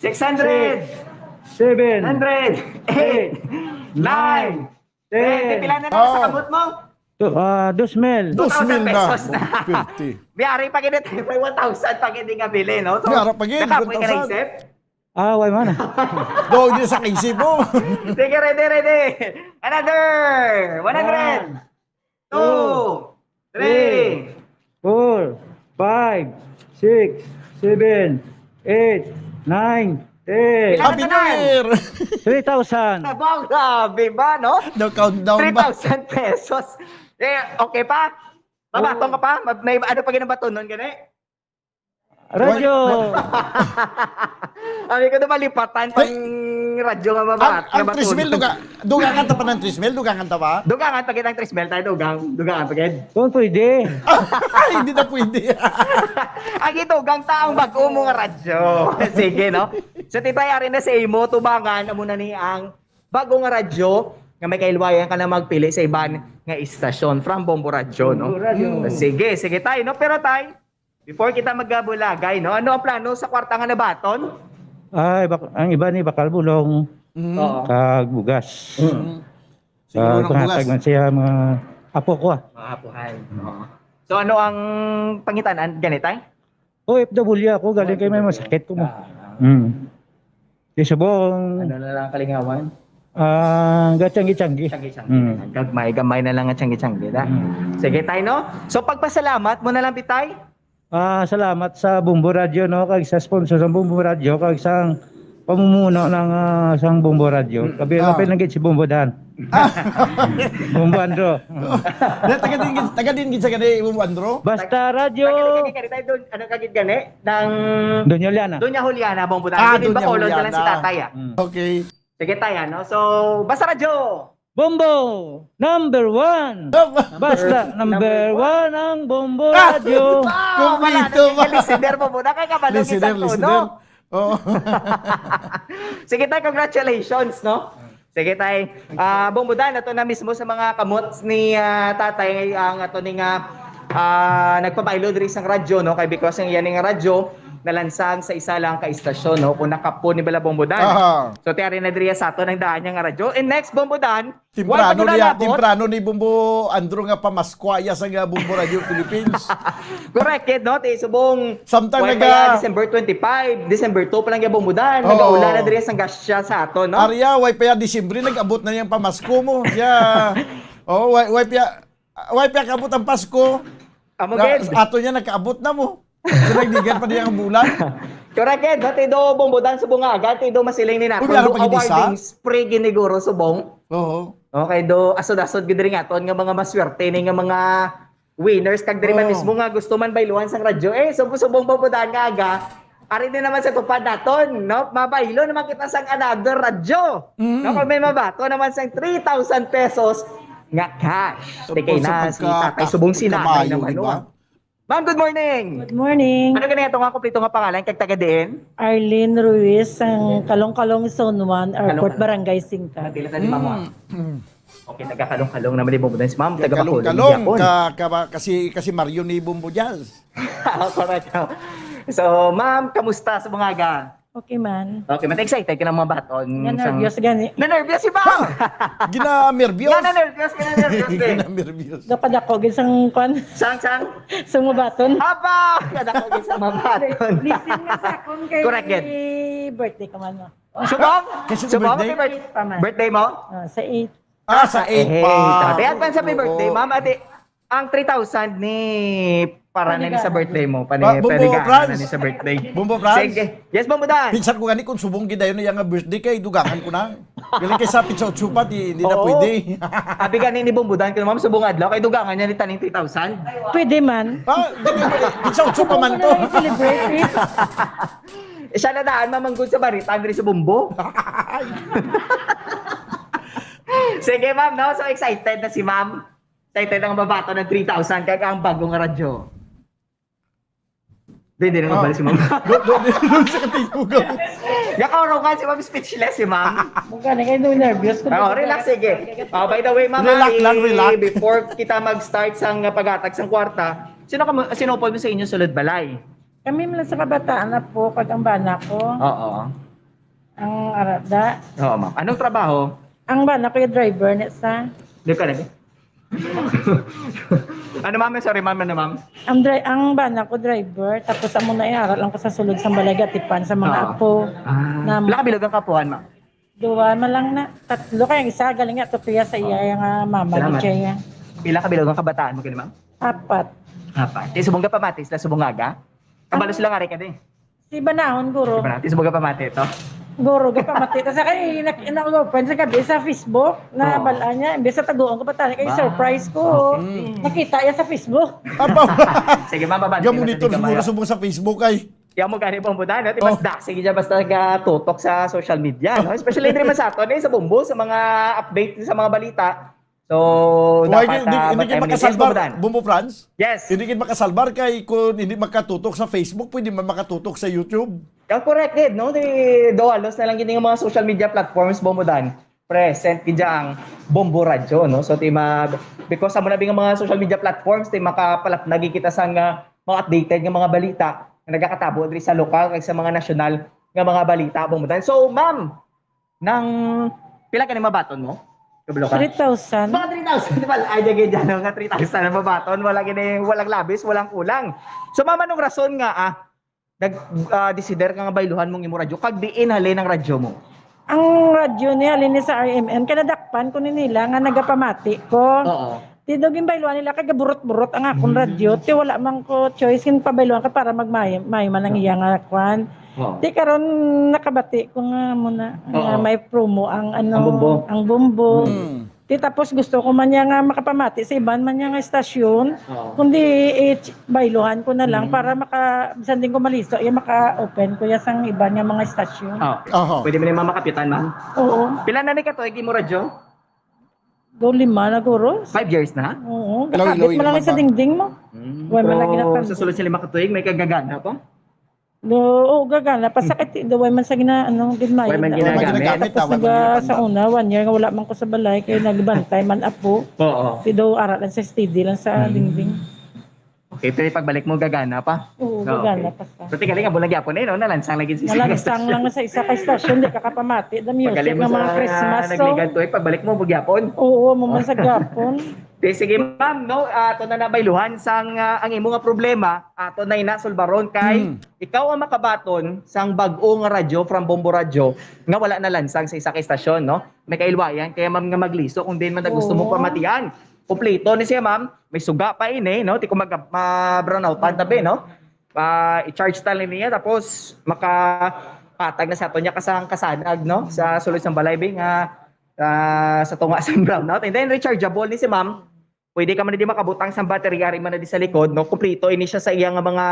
Six hundred. Six. Seven. Hundred. Eight. Eight. Nine. Nine. Ten. Pila na na sa Oh. kamot mo? To, ah, dos mil. Dos mil na. Two thousand pesos na. Fifty. May ari pa gid, may one thousand pa gid nga bili, no? So, May ara pa gid, nakapoy ka na one thousand. Isip? Ah, why man? Do, hindi sa isip mo. Sige, ready, ready. Another one hundred. One. Two. Two. Three. Three. Four. Five. Six. Seven. Eight, nine, ten, Happy New Year! Three thousand. Aba, grabe ba, no? No countdown ba? Three thousand pesos. Eh, okay pa? Mabaton ka pa? Ma-, may ano pa ginabaton nun, gani? Radyo! Sabi ko na malipatan pang radyo nga mabat-, ang, ang nga trismil, duga-, dugangan ta pa ng trismil, dugangan ta pa? Dugangan pa gid ang trismil tayo, dugang, dugangan pa gid. Kung pwede. Ay, hindi na pwede. Ang idugang ta ang bag-o mo nga radyo. Sige, no? So, Titay, ari na sa imo, tubangan, amo na ni ang bag-o nga radyo nga may kahilwayan ka na magpili sa iban nga istasyon from Bombo Radyo, no? Bombo Radyo. Sige, sige, Tay, no? Pero, Tay, before kita magabulagay, no? Ano ang plano sa kwarta nga nabaton? Ay, bak-, ang iba ni bakal bulong Mm. Oo. kag bugas. Mm. Siguro Ah, ng pangatag bugas. man siya mga apo ko, ah. Mga apuhan. Oo. So, ano ang pangitan-an gani, Tay? O F W ako, galing kay may masakit ko mo. Ah, ah. Mm. Di subong. Ano na lang kalingawan? Ah, gatsanggi-tsanggi. Tsanggi-tsanggi Mm. na lang. Gagmay, gamay na lang nga tsanggi-tsanggi, da? Mm. Sige, Tay, no? So, pagpasalamat mo na lang, Bitay? Ah, salamat sa Bombo Radyo, no? Kag sa sponsor sa Bombo Radyo, kag sa pamumuno ng, ah, sang Bombo Radyo. Mm. Kabi, Ah. kapin lang gid si Bombo Dan. Ah. Bombo Andro. Na, taga din gid, taga din gid sa gani, Bombo Andro? Basta Radyo. Taga din gid, taga din, ano ka gid gani? Nang Doña Juliana. Doña Juliana, Bombo Dan. Ah, Hindi Doña ba kolon ka lang si Juliana. Tatay, ah? Mm. Okay. Sige, Tay, ano? So, basta radyo. Bombo, number one. Basta number one ang Bombo Ah! Radyo. Ah, Kumplito wala na ba? Listener, Bombo Dan. Nakakabalo Listener, kita to, listener. no? Oo. Sige, Tay, congratulations, no? Sige, Tay. Ah, Bombo Dan, ato na mismo sa mga kamot ni, ah, Tatay, ang ato ni nga, ah, nagpabaylo diri sang radyo, no? Kay because ang iya ni nga radyo, nalansang sa isa lang ka istasyon, no? Kung nakapon ni bala Bombo Dan. Aha. So, tiyari na diri sa ato ng daan niya nga radyo. And next, Bombo Dan, Temprano wala pa niya, nalabot. Temprano ni Bombo Andro nga pamaskwa iya sa nga Bombo Radio Philippines. Correct, kid, no? Ti subong, Samtang way naga- pa ya December twenty-five, December two pa lang ya Bombo Dan, Oo. nagaula na diri sang gasya sa ato, no? Arya, way pa ya Disyembre, nag-abot na yang pamasko mo. Siya, oh, way, way pa ya, way pa ya kaabot ang Pasko. Amo Na, gid. Ato niya, nakaabot na mo. So, nagdigan pa niya ang bulan. Correct, kid, no? Ti do Bombo Dan subong nga aga, ti do masiling ni Uy, naton, may do ano pa gid isa? Awarding spree giniguro subong. Oo. Okay, do asod-asod gid rin aton nga mga maswerte ni nga mga winners kag diri man Oo. mismo nga gusto man bayluhan sang radyo. Eh, subong-subong Bombo Dan nga aga. Ari din naman sa tupad naton, no? Mabaylo naman kita sang another radyo. Mm. No, kung may mabato naman sang three thousand pesos nga cash. Ti kay Subong sa na si pagka-, Tatay subong sinanay kamayo, naman, di ba? no? Ma'am, good morning. Good morning. Ano gani ato nga kompleto nga pangalan kag taga diin? Arlene Ruiz, ang Kalong-Kalong Zone one, Airport, Kalong-Kalong. Barangay Singkag. Nagdila na ni Mama. Mm. Okay, taga Kalong-Kalong naman ni Bombo Dan si Ma'am, taga Bacolod, Kalong-Kalong, Yapon. Ka, ka, kasi, kasi Mario ni Bombo Jazz. Correct. So, Ma'am, kamusta sa mga aga? Okay man. Okay man. Excited ka ng mga baton? Na-nervous gani. Na-nervous si Ma'am! Ha? Gina-nervous? Gina-nervous, gina-nervous, eh. Gina-nervous. Dapat ako, gid sang kwan. Sang, sang? Sang mabaton. Aba! Kada ko gid sa mabaton. Listen nga sa akon kay Correct, gid. Birthday ka man, no? Subong? Kasi Subong, birthday? Happy birth-, Pa man. birthday mo? Ah, sa eight. Ah, sa eight Eh, pa. Happy advance, happy Oo. birthday, Ma'am. Ate, ang three thousand ni para na ni sa Panigana. birthday mo, pani-, Pa-, Bombo panigana Franz. na ni sa birthday. Bombo Franz. Sige. Yes, Bombo Dan. Pinsan ko gani kung subong gid dayon na iya nga birthday kay dugangan ko na. Galing kay sa pizza otso pa, di, di na Oo. pwede. Abi gani ni Bombo Dan, kay Ma'am, subong adlaw, kay dugangan niya ni taning three thousand. Pwede man. Ah, di, di, di, pizza otso pa man to. Ano na i-celebrate, eh? Siya na daan, mamanggod sa barita, diri sa Bombo. Sige, Ma'am, no? So excited na si Ma'am. Excited ang mabato ng three thousand, kag ang bagong radyo. Di, di na Oh. mabalik si Ma'am. Do, do, di, do, sa katibugaw. Gakaurungan si Ma'am, speechless si Ma'am. Mukha na kayo nervous. Oh, relax, sige. Oh, by the way, Ma'am, Relax lang, eh, relax. before kita mag-start sa nga paghatag sang kwarta, sino ka mo, sinupod mo sa inyo sulod balay? Kami man sa kabataan na po, kag ang bana ko. Oo. Ang arada. Oo, ma'am. Anong trabaho? Ang bana ko yung driver na sa Di ka lagi. Ano, ma'am? Sorry, ma'am. Ano, ma'am? Ang dri-, ang bana ko driver, tapos amo na iharat lang ko sa sulod sa balay gatipan sa mga Oo. apo. Ah. Na Pila ka bilog ang kapuhan, ma'am? Duwa man lang na. Tatlo kay ang isa galing nga to iya sa iya Oo. nga mama Salamat. ni siya. Pila ka bilog ang kabataan mo gani, ma'am? Apat. Apat. Di subong ka pamati sila subong aga? Kabalo Ano? sila nga rin ka din. Si Banahon, guro. Di ba natin? Subuga pa mati ito. Guro, gapamati. Tapos kay, nak- na-open sa gabi sa Facebook, na Oo. balaan niya. Imbes sa taguan ko pa tayo, kay Ba? surprise ko. Mm. Nakita niya sa Facebook. Abaw. Sige, ma'am, babati. Ga-monitor siguro subong sa Facebook ay. Kaya mo gani, Bombo Dan, no? Di Oh. mas dasi niya basta nagatutok sa social media, no? Especially diri man sa aton, eh, sa Bombo, sa mga update, sa mga balita. So, Why dapat, hindi, ah, hindi mag-, kayo M N H, makasalbar, Bombo Dan. Bombo Franz? Yes. Hindi kayo makasalbar kay kung hindi makatutok sa Facebook, pwede man makatutok sa YouTube. Yeah, correct, gid, no? Di, daw halos na lang gid yung mga social media platforms, Bombo Dan. Present gid ang Bombo Radyo, no? So, di ma-, because sa muna nga mga social media platforms, di makapalapnagi kita sa nga mga updated nga mga balita nga nagakatabo diri sa lokal kag sa mga nasyonal nga mga balita, Bombo Dan. So, ma'am, nang pila ka ni mabaton mo? Kabalo ka? Three thousand. Mga three thousand, di ba? Ay, di gid, ano, nga three thousand ang mabaton. Wala gini, walang labis, walang kulang. So, ma'am, anong rason nga, ah, nag, ah, desider ka nga bayluhan mong imo radyo? Kag diin halin ang radyo mo? Ang radyo ni halin ni sa R M N, kay nadakpan ko ni nila nga nagapamati ko. Oo. Ti daw ginbayluhan nila kay gaburot-burot ang akong Mm. radyo. Ti wala man ko choice, ginpabayluhan ka para magmayo mayo man ang iya nga kwan. Oo. Ti karon nakabati ko nga muna nga Oo. may promo ang ano, Ang Bombo. ang Bombo. Mm. Ti tapos gusto ko man niya nga makapamati sa iban man niya nga estasyon. Oo. Kundi i-, bayluhan ko na lang Mm. para maka bisan din ko maliso, iya maka-open ko ya sang iban nga mga estasyon. Oh. Aha. Pwede mo na yung mamakapitan, ma'am? Oo. Pila na ni katuig imo radyo? Do lima na guro. Five years na? Oo. Lawi-lawi Gakabit mo lang naman sa ba? dingding mo. Mm, Wala man pero lagi natanggal. Sa sulod sa lima ka tuig, may kagagana pa? Do, oo, gagana. Pasakit, do, way man sa gina, ano, gid mayo. Way man Wala man ginagamit. ginagamit, Tapos ah, wala man naga, sa ginagamit. una, one year nga wala man ko sa balay, kay nagbantay man apo. Oo. Ti do, ara lang sa steady lang sa Mm. dingding. Okay, pero pagbalik mo, gagana pa? Oo, Ah, gagana okay. pa sa. Pero tingala nga, bulag yapon eh, no? Nalansang lagi sa isa ka Nalansang estasyon. Lang sa isa ka estasyon, di ka kapamati. The music Pagaling mo ng mga sa Christmas nagligad song. Tuig, pagbalik mo, bugyapon. Oo, mo man sa gapon. Di, sige, ma'am, no? Ato na nabayluhan sang, ah, ang imo nga problema, ato na inasulbaron kay Hmm. ikaw ang makabaton sang bag-o nga radyo from Bombo Radyo nga wala nalansang sa isa ka estasyon, no? May kailwayan kaya, ma'am, nga magliso kung din man na gusto mo Oo. pamatian. Kompleto ni siya, ma'am. May suga pa ini, no? Ti ko mag-, ma-brownout pa tabi, no? Pa, i-charge ta lang niya, tapos makapatag na sa ato niya kasang kasanag, no? Sa sulod sang balay, bi, nga, ah, sa tunga sa brownout. And then, rechargeable ni si ma'am. Pwede ka man di makabutang sa battery, ari man na di sa likod, no? Kompleto ini siya sa iya nga mga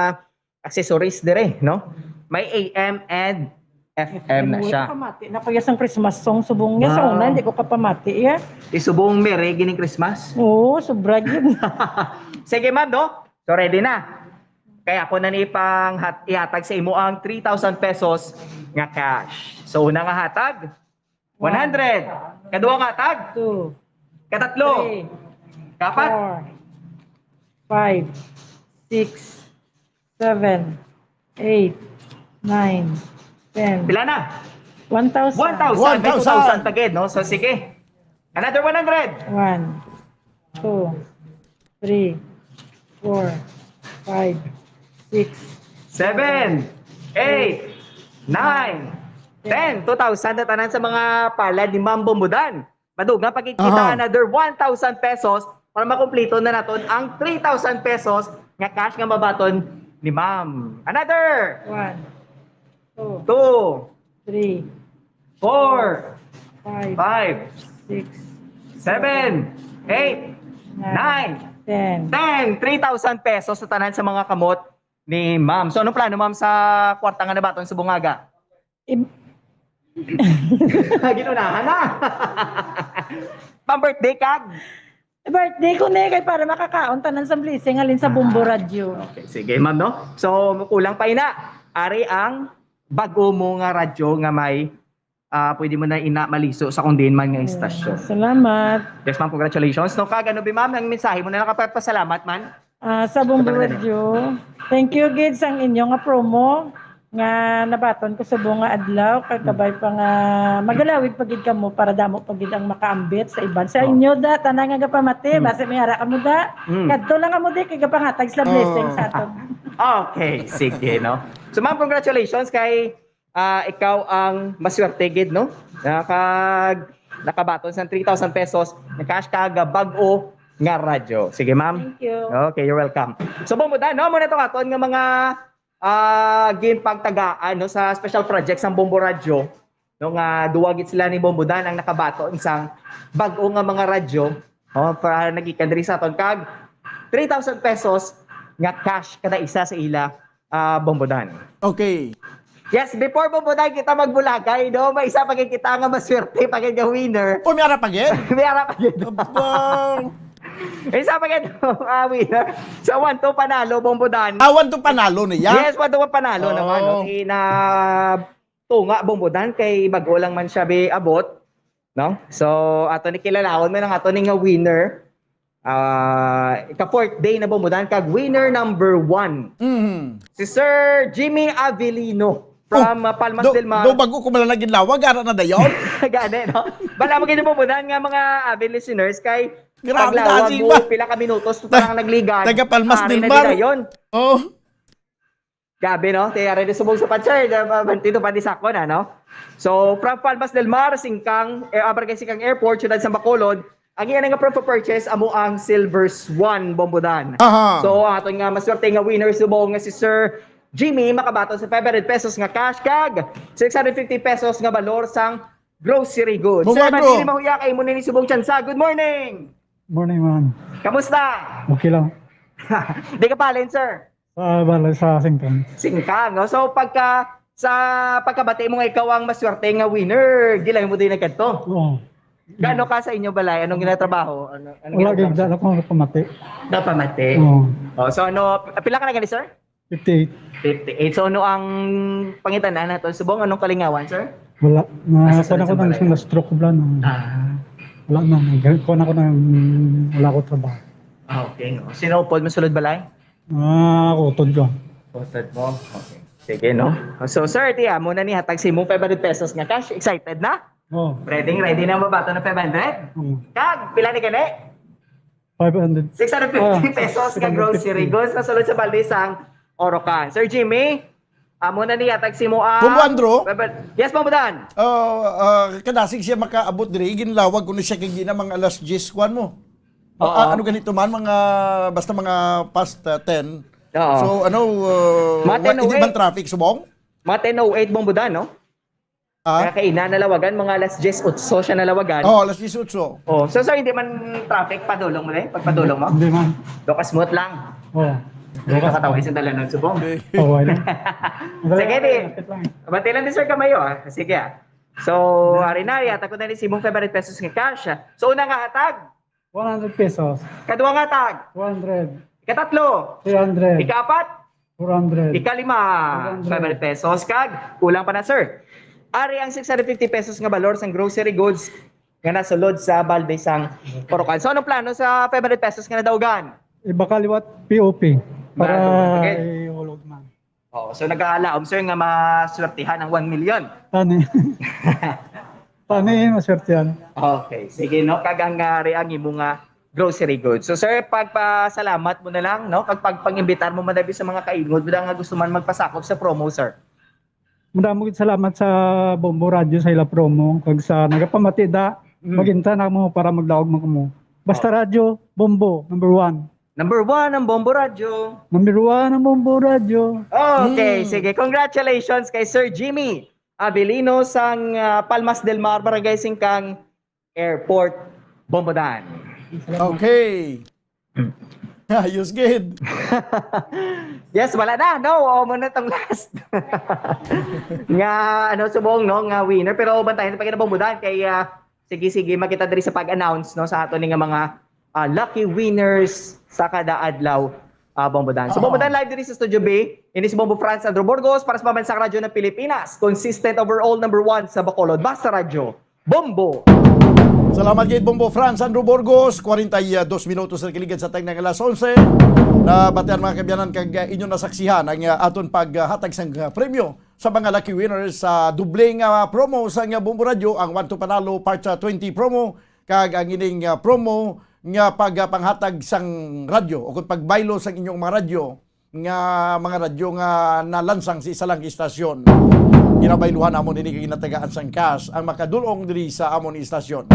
accessories dire, no? May A M and F M na siya. Pamati na ko ya sang Christmas song subong niya. Sa Wow. Una, hindi ko kapamati ya. Isubong mere gining Christmas. Oo, sobra yun. Sige, ma'am, no? So, ready na. Kaya ako na ni pang hat-, ihatag sa imo ang three thousand pesos nga cash. So, una nga hatag, one hundred. Kaduha nga hatag, Two, katatlo, three, kapat, four, five, six, seven, eight, nine, ten. Pila na? One thousand. One thousand. May One thousand. two thousand pa gid, no? So, sige. Another one hundred. One, two, three, four, five, six, Seven, eight, nine, ten. Two thousand na tanan sa mga palad ni Ma'am Bombodan. Madugang pagkikita Aha. Another one thousand pesos para makumplito na naton ang three thousand pesos nga cash nga mabaton ni Ma'am. Another One, two, two, three, four, five, five, six, seven, eight, nine, ten. ten. Three thousand pesos sa tanan sa mga kamot ni Ma'am. So, anong plano, Ma'am, sa kwarta nga nabaton sa bungaga? Im- Ginunahan na. Pang birthday kag? Birthday ko ni kay para makakaon tanan sa blessing halin sa Bombo Radyo. Okay, sige, ma'am, no? So, kulang pa ina. Ari ang bago mo nga radyo nga may, ah, pwede mo na ina maliso sa kung diin man nga istasyon. Salamat. Yes, ma'am, congratulations. No, kag ano bi, ma'am, ang mensahe mo na nakapagpasalamat man? Ah, sa Bombo Sa pagdali. Radyo, thank you gid sang inyo nga promo nga nabaton ko subong nga adlaw, kag kabay pa nga magalawig pa gid kamo para damo pa gid ang makaambit sa iban. Sa Oh. inyo da, tanan nga gapamati, Hmm. basi may ara kamo da. Hmm. Kadto lang kamo di kay gapangatag sa blessing Oh. sa aton. Okay, sige, no? So, ma'am, congratulations kay, ah, ikaw ang maswerte gid, no? Nakag-, nakabaton sa three thousand pesos, na cash kag bag-o nga radyo. Sige, ma'am. Thank you. Okay, you're welcome. So, Bombo Dan, no? Muna itong aton nga mga ah, ginpagtagaan, no, sa special project sang Bombo Radyo, no, nga duwa gid sila ni Bombo Dan ang nakabaton sang bag-o nga mga radyo, oh, para nagikan diri sa aton kag three thousand pesos nga cash kada isa sa ila, ah, Bombo Dan. Okay. Yes, before Bombo Dan kita magbulagay, no, may isa pa gid kita nga maswerte pa gid nga winner. O, may ara pa gid? May ara pa gid. Abang. May isa pa gid, ah, winner. Sa one two panalo, Bombo Dan. Ah, one two panalo niya? Yes, one two panalo Oh. naman, no? Ina tunga, Bombo Dan, kay bag-o lang man siya bi abot, no? So, ato ni kilalawon man ang ato ni nga winner. Ah, ika fourth day na, Bombo Dan, kag winner number one. Mhm. Si Sir Jimmy Avelino from, Oh, ah, Palmas do, del Mar. do bago ko man lang ginlawag, ara na dayon? Gani, no? Bala mo gid, Bombo Dan, nga mga avid listeners kay Grabe paglawag na, mo, Jimmy. pila ka minutos pa lang nagligan. Taga Palmas Ari del na Mar. gid dayon. Oh. Grabe, no? Kaya rin subong sa Pad, sir. Dito pa di sakon, ano? So, from Palmas del Mar, Singkang, eh, ah, Barangay Singkang Airport, Siyudad sa Bacolod, ang iya nga proof of purchase, amo ang Silver Swan, Bombo Dan. Aha. So, ang aton nga maswerte nga winner subong nga si Sir Jimmy, makabaton sa five hundred pesos nga cash kag six hundred fifty pesos nga balor sang grocery goods. Sir, Bungado. Mandili Mahuya, kay mo na ni subong tsansa. Good morning! Morning, ma'am. Kamusta? Okay lang. Di ka palin, sir? Sa balay, sa Singkang. Singkang, no? So, pagka, sa pagkabati mo nga ikaw ang maswerte nga winner, gilay mo din nagkadto? Oo. Gaano ka sa inyo balay? Anong ginatrabaho? Ano, anong Wala, ginagawa gid, mo? Dala ko pamati. Napamati? Oo. Oh, so ano, pila ka na gani, sir? Fifty-eight. Fifty-eight. So ano ang pangitanan nato? Subong, anong kalingawan, sir? Wala. Na, Asa kuwan sa ako ng balay? Stroke ko, no? Ah. Wala na. Nag-, kuwan ako ng, wala ko trabaho. Ah, okay, no? Sino upod mo sulod balay? Ah, utod ko. Utod mo? Okay. Sige, no? So, sir, tiya, mo na ni hatag si mo five hundred pesos nga cash. Excited na? Oh. Ready, ready na mabato na five hundred? Mm. Kag, pila ni gani? Five hundred. Six hundred fifty Ah, pesos nga grocery six hundred fifty. goods na sulod sa balde sang Orocan. Sir Jimmy, amo na ni hatag si mo ang Bombo Andrew? five hundred. Yes, Bombo Dan. Oh, ah, kadasig siya makaabot diri, ginlawag ko na siya kay gina mga alas diyes kuan mo. Oo. Ah, ano ganito man, mga, basta mga past, ah, ten. Oo. So, ano, uh, Mga wa-, hindi ten oh eight. man traffic, subong? Mga ten oh eight, Bombo Dan, no? Ah? Kaya kaina nalawagan, mga alas diyes otso siya nalawagan. Oh, alas diyes otso. Oh, so, sir, hindi man traffic, padulong mo, eh? Pagpadulong mo? Hindi man. Doka smooth lang. Oh. Hindi ka katawag sa dalanan, subong. Okay. Oh, wala. Sige, di. Lapit lang. Bati lang di, sir, kamayo, ah. Sige, ah. So, ari na, yata ko na ni Simong five hundred pesos nga cash, ah. So, una nga hatag, One hundred pesos. Kadua nga tag. Two hundred. Ikatatlo. Three hundred. Ikaapat. Four hundred. Ikalima. Four hundred. Five hundred pesos. Kag, kulang pa na, sir. Ari ang six hundred fifty pesos nga balor sang grocery goods nga nasulod sa balde sang Orocan. So, anong plano sa five hundred pesos nga nadaugan? Ibakal liwat P O P para Nado, okay. ihulog man. Oh, so nagahalaom, sir, nga maswertihan ang one million. Tani. Tani, maswertihan. Okay, sige, no? Kag ang, ah, ari ang imo nga grocery goods. So, sir, pagpasalamat mo na lang, no? Kag pagpangimbitar mo madabi sa mga kaingod mo nga gusto man magpasakop sa promo, sir. Madamo gid salamat sa Bombo Radio sa ila promo. Kag sa nagapamati da, Mm. maginta na mo para magdaog mo kamo. Basta Oh. Radyo, Bombo, number one. Number one ang Bombo Radyo. Number one ang Bombo Radyo. Okay, Mm. sige. Congratulations kay Sir Jimmy Abilino sang, ah, Palmas del Mar, Barangay Singkang Airport, Bombo Dan. Okay. Ayos gid. Yes, wala na. No, o mo na tong last. Nga, ano, subong, no, nga winner. Pero bantayan pa kita, Bombo Dan, kay, ah, sige, sige, makita diri sa pag-announce, no, sa ato ni nga mga, ah, lucky winners sa kada adlaw, ah, Bombo Dan. So, Oo. Bombo Dan, live diri sa Studio B. Ini si Bombo Franz Andrew Burgos para sa Pambansang Radyo ng Pilipinas. Consistent overall number one sa Bacolod. Basta Radyo, Bombo! Salamat gid, Bombo Franz Andrew Burgos. Kwarenta y dos minutos na kiligad sa tagna nga alas onse. Nabatian, mga kaabyanan, kag, ah, inyo nasaksihan ang, ah, aton paghatag sang, ah, premyo sa mga lucky winners sa doble nga promo sang Bombo Radyo, ang One to Panalo Part, ah, twenty promo, kag ang ining, ah, promo nga pagpanghatag sang radyo o kung pagbaylo sang inyong mga radyo, nga mga radyo nga nalansang sa isa lang istasyon. Ginabayluhan namon ini kay ginatagaan sang cash ang makadul-ong diri sa amon istasyon.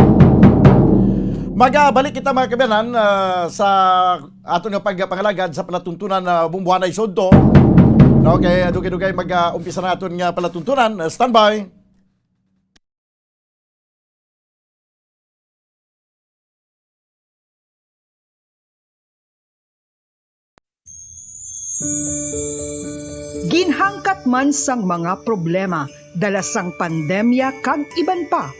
Magabalik kita, mga kaabyanan, ah, sa aton nga pagpangalagad sa palatuntunan na bumbuhanay sudto. Okay, dugay-dugay mag, ah, umpisa naton nga palatuntunan. Standby. Ginhangkat man sang mga problema dala sang pandemya kag iban pa,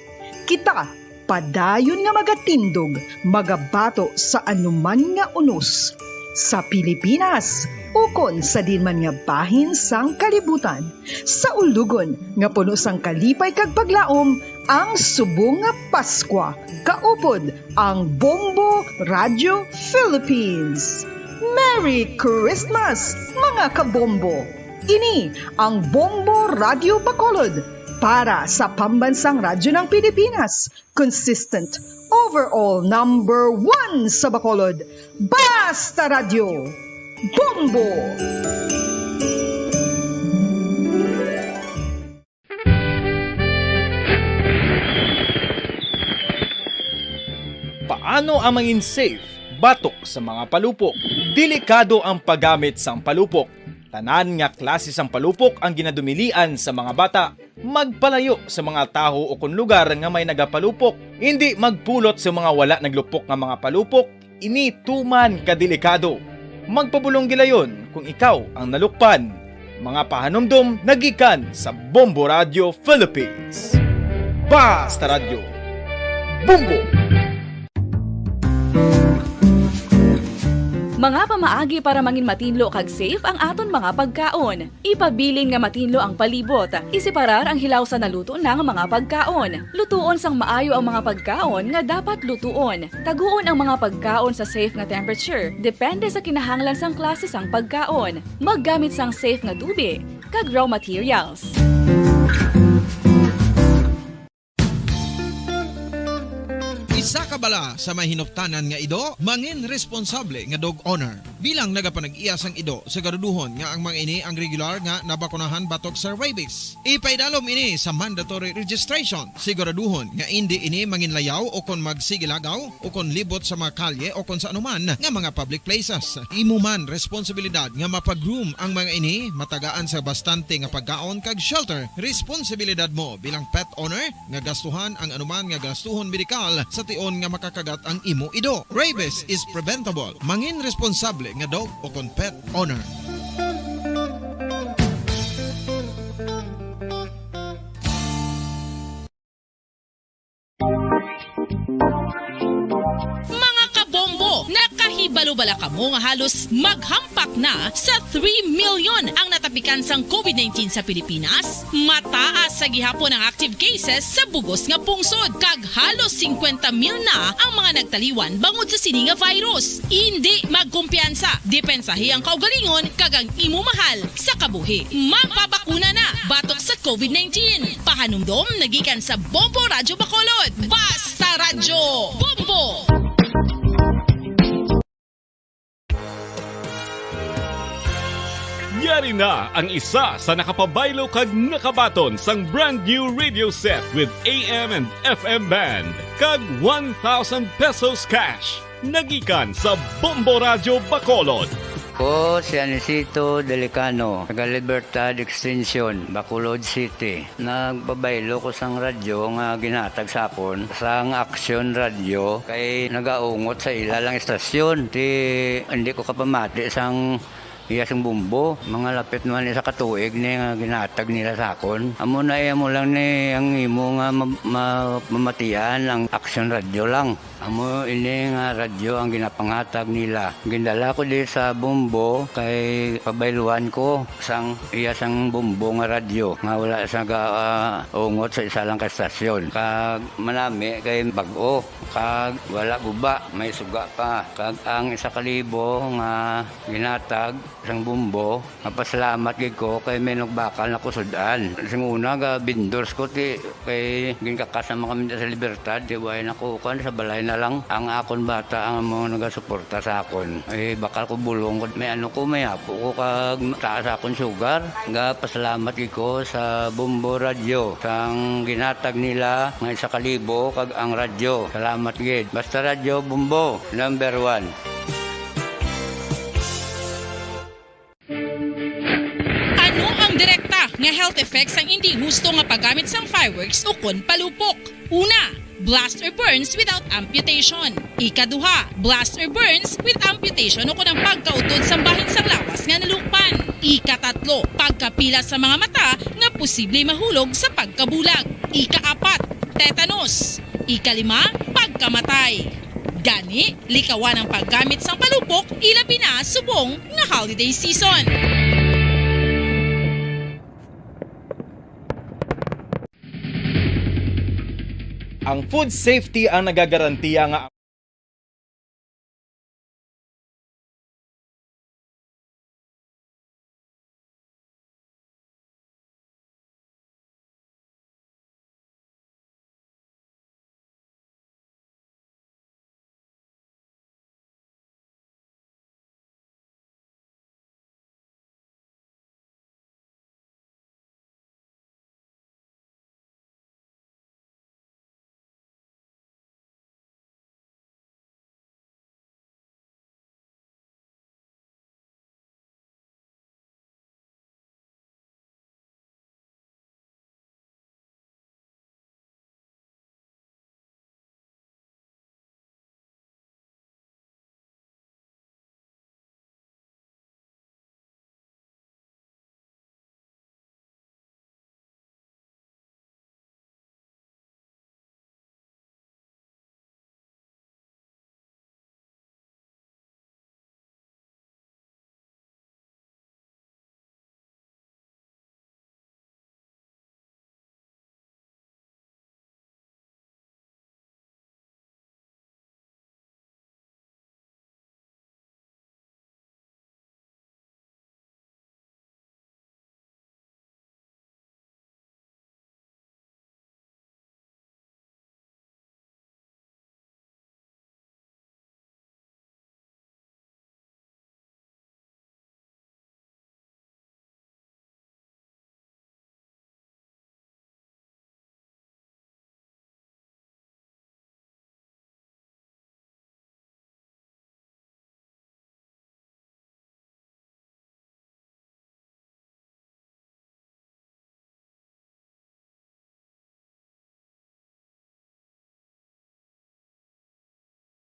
kita padayon nga magatindog, magabato sa anuman nga unos, sa Pilipinas ukon sa diin man nga bahin sang kalibutan, sa ulogon nga puno sang kalipay kag paglaom ang subong nga Paskwa. Kaupod ang Bombo Radio Philippines. Merry Christmas, mga kabombo! Ini ang Bombo Radio Bacolod para sa Pambansang Radyo ng Pilipinas. Consistent, overall number one sa Bacolod. Basta Radyo, Bombo! Paano ang mangin safe batok sa mga palupok? Delikado ang paggamit sang palupok. Tanan nga klase sang palupok ang ginadumilian sa mga bata. Magpalayo sa mga tawo o kon lugar nga may nagapalupok. Indi magpulot sa mga wala naglupok nga mga palupok. Ini tuman ka delikado. Magpabulong gilayon kung ikaw ang nalukpan. Mga pahanumdom nagikan sa Bombo Radio Philippines. Basta Radyo, Bombo! Mga pamaagi para mangin matinlo kag safe ang aton mga pagkaon. Ipabilin nga matinlo ang palibot. Iseparar ang hilaw sa naluto na nga mga pagkaon. Lutuon sang maayo ang mga pagkaon nga dapat lutuon. Taguon ang mga pagkaon sa safe nga temperature, depende sa kinahanglan sang klase sang pagkaon. Maggamit sang safe nga tubi kag raw materials. Isa ka bala sa may hinuptanan nga ido, mangin responsable nga dog owner. Bilang nagapanag-iya sang ido, siguraduhon nga ang mga ini ang regular nga nabakunahan batok sa rabies. Ipaidalom ini sa mandatory registration. Siguraduhon nga indi ini manginlayaw o kon magsigilagaw o kon libot sa mga kalye o kon sa anuman nga mga public places. Imo man responsibilidad nga mapag-groom ang mga ini, matagaan sa bastante nga pagkaon kag shelter. Responsibilidad mo bilang pet owner nga gastuhan ang anuman nga gastuhon medikal sa tion nga makakagat ang imo ido. Rabies is preventable. Mangin responsable nga dog o kon pet owner. Mga kabombo, nakahibalo bala kamo nga halos maghampak na sa three million ang natapikan sang covid nineteen sa Pilipinas? Mataas sa gihapon ang active cases sa bugos nga pungsod, kag halos singkwenta mil na ang mga nagtaliwan bangod sa sini nga virus. Indi magkumpiyansa, depensahi ang kaugalingon kag ang imo mahal sa kabuhi. Magpabakuna na batok sa covid nineteen. Pahanumdom nagikan sa Bombo Radyo Bacolod. Basta Radyo, Bombo! Yari na ang isa sa nakapabaylo kag nakabaton sang brand new radio set with A M and F M band kag one thousand pesos cash. Nagikan sa Bombo Radyo Bacolod. Ko si Anisito Delicano, taga Libertad Extension, Bacolod City. Nagpabaylo ko sang radyo nga ginhatag sa akon sang Action Radio kay nagaungot sa ila lang istasyon. Ti, hindi ko kapamati sang iya sing bumbo. Mga lapit man isa ka tuig ni nga ginhatag nila sa akon. Amo na, amo lang ni ang imo nga ma-, ma-, mamatian ang Action Radio lang. Amo ini nga radyo ang ginapanghatag nila. Gindala ko di sa Bombo kay pabayluan ko sang iya sang Bombo nga radyo nga wala sa ga, ah, ungot sa isa lang ka estasyon. Kag manami kay bag-o, kag wala guba, may suga pa. Kag ang isa ka libo nga ginhatag sang Bombo, mapasalamat gid ko kay may nagbakal na ko sud-an. Sing una, ga-vendors ko, ti, kay ginkakas naman kami sa Libertad, ti, way na ko, kuwan, sa balay na lang. Ang akon bata ang mga nagasuporta sa akon. Eh, bakal ko bulong ko, may ano ko, may apo ko, kag taas akon sugar. Ga-pasalamat gid ko sa Bombo Radyo, sang ginhatag nila nga isa ka libo, kag ang radyo. Salamat gid. Basta Radyo, Bombo, number one. Nga health effects ang indi husto nga paggamit sang fireworks ukon palupok. Una, blast or burns without amputation. Ikaduha, blast or burns with amputation ukon ang pagkautod sang bahin sang lawas nga nalukpan. Ikatatlo, pagkapila sa mga mata nga posible mahulog sa pagkabulag. Ikaapat, tetanus. Ikalima, pagkamatay. Gani, likawan ang paggamit sang palupok, ilabi na subong nga holiday season. Ang food safety ang nagagarantiya nga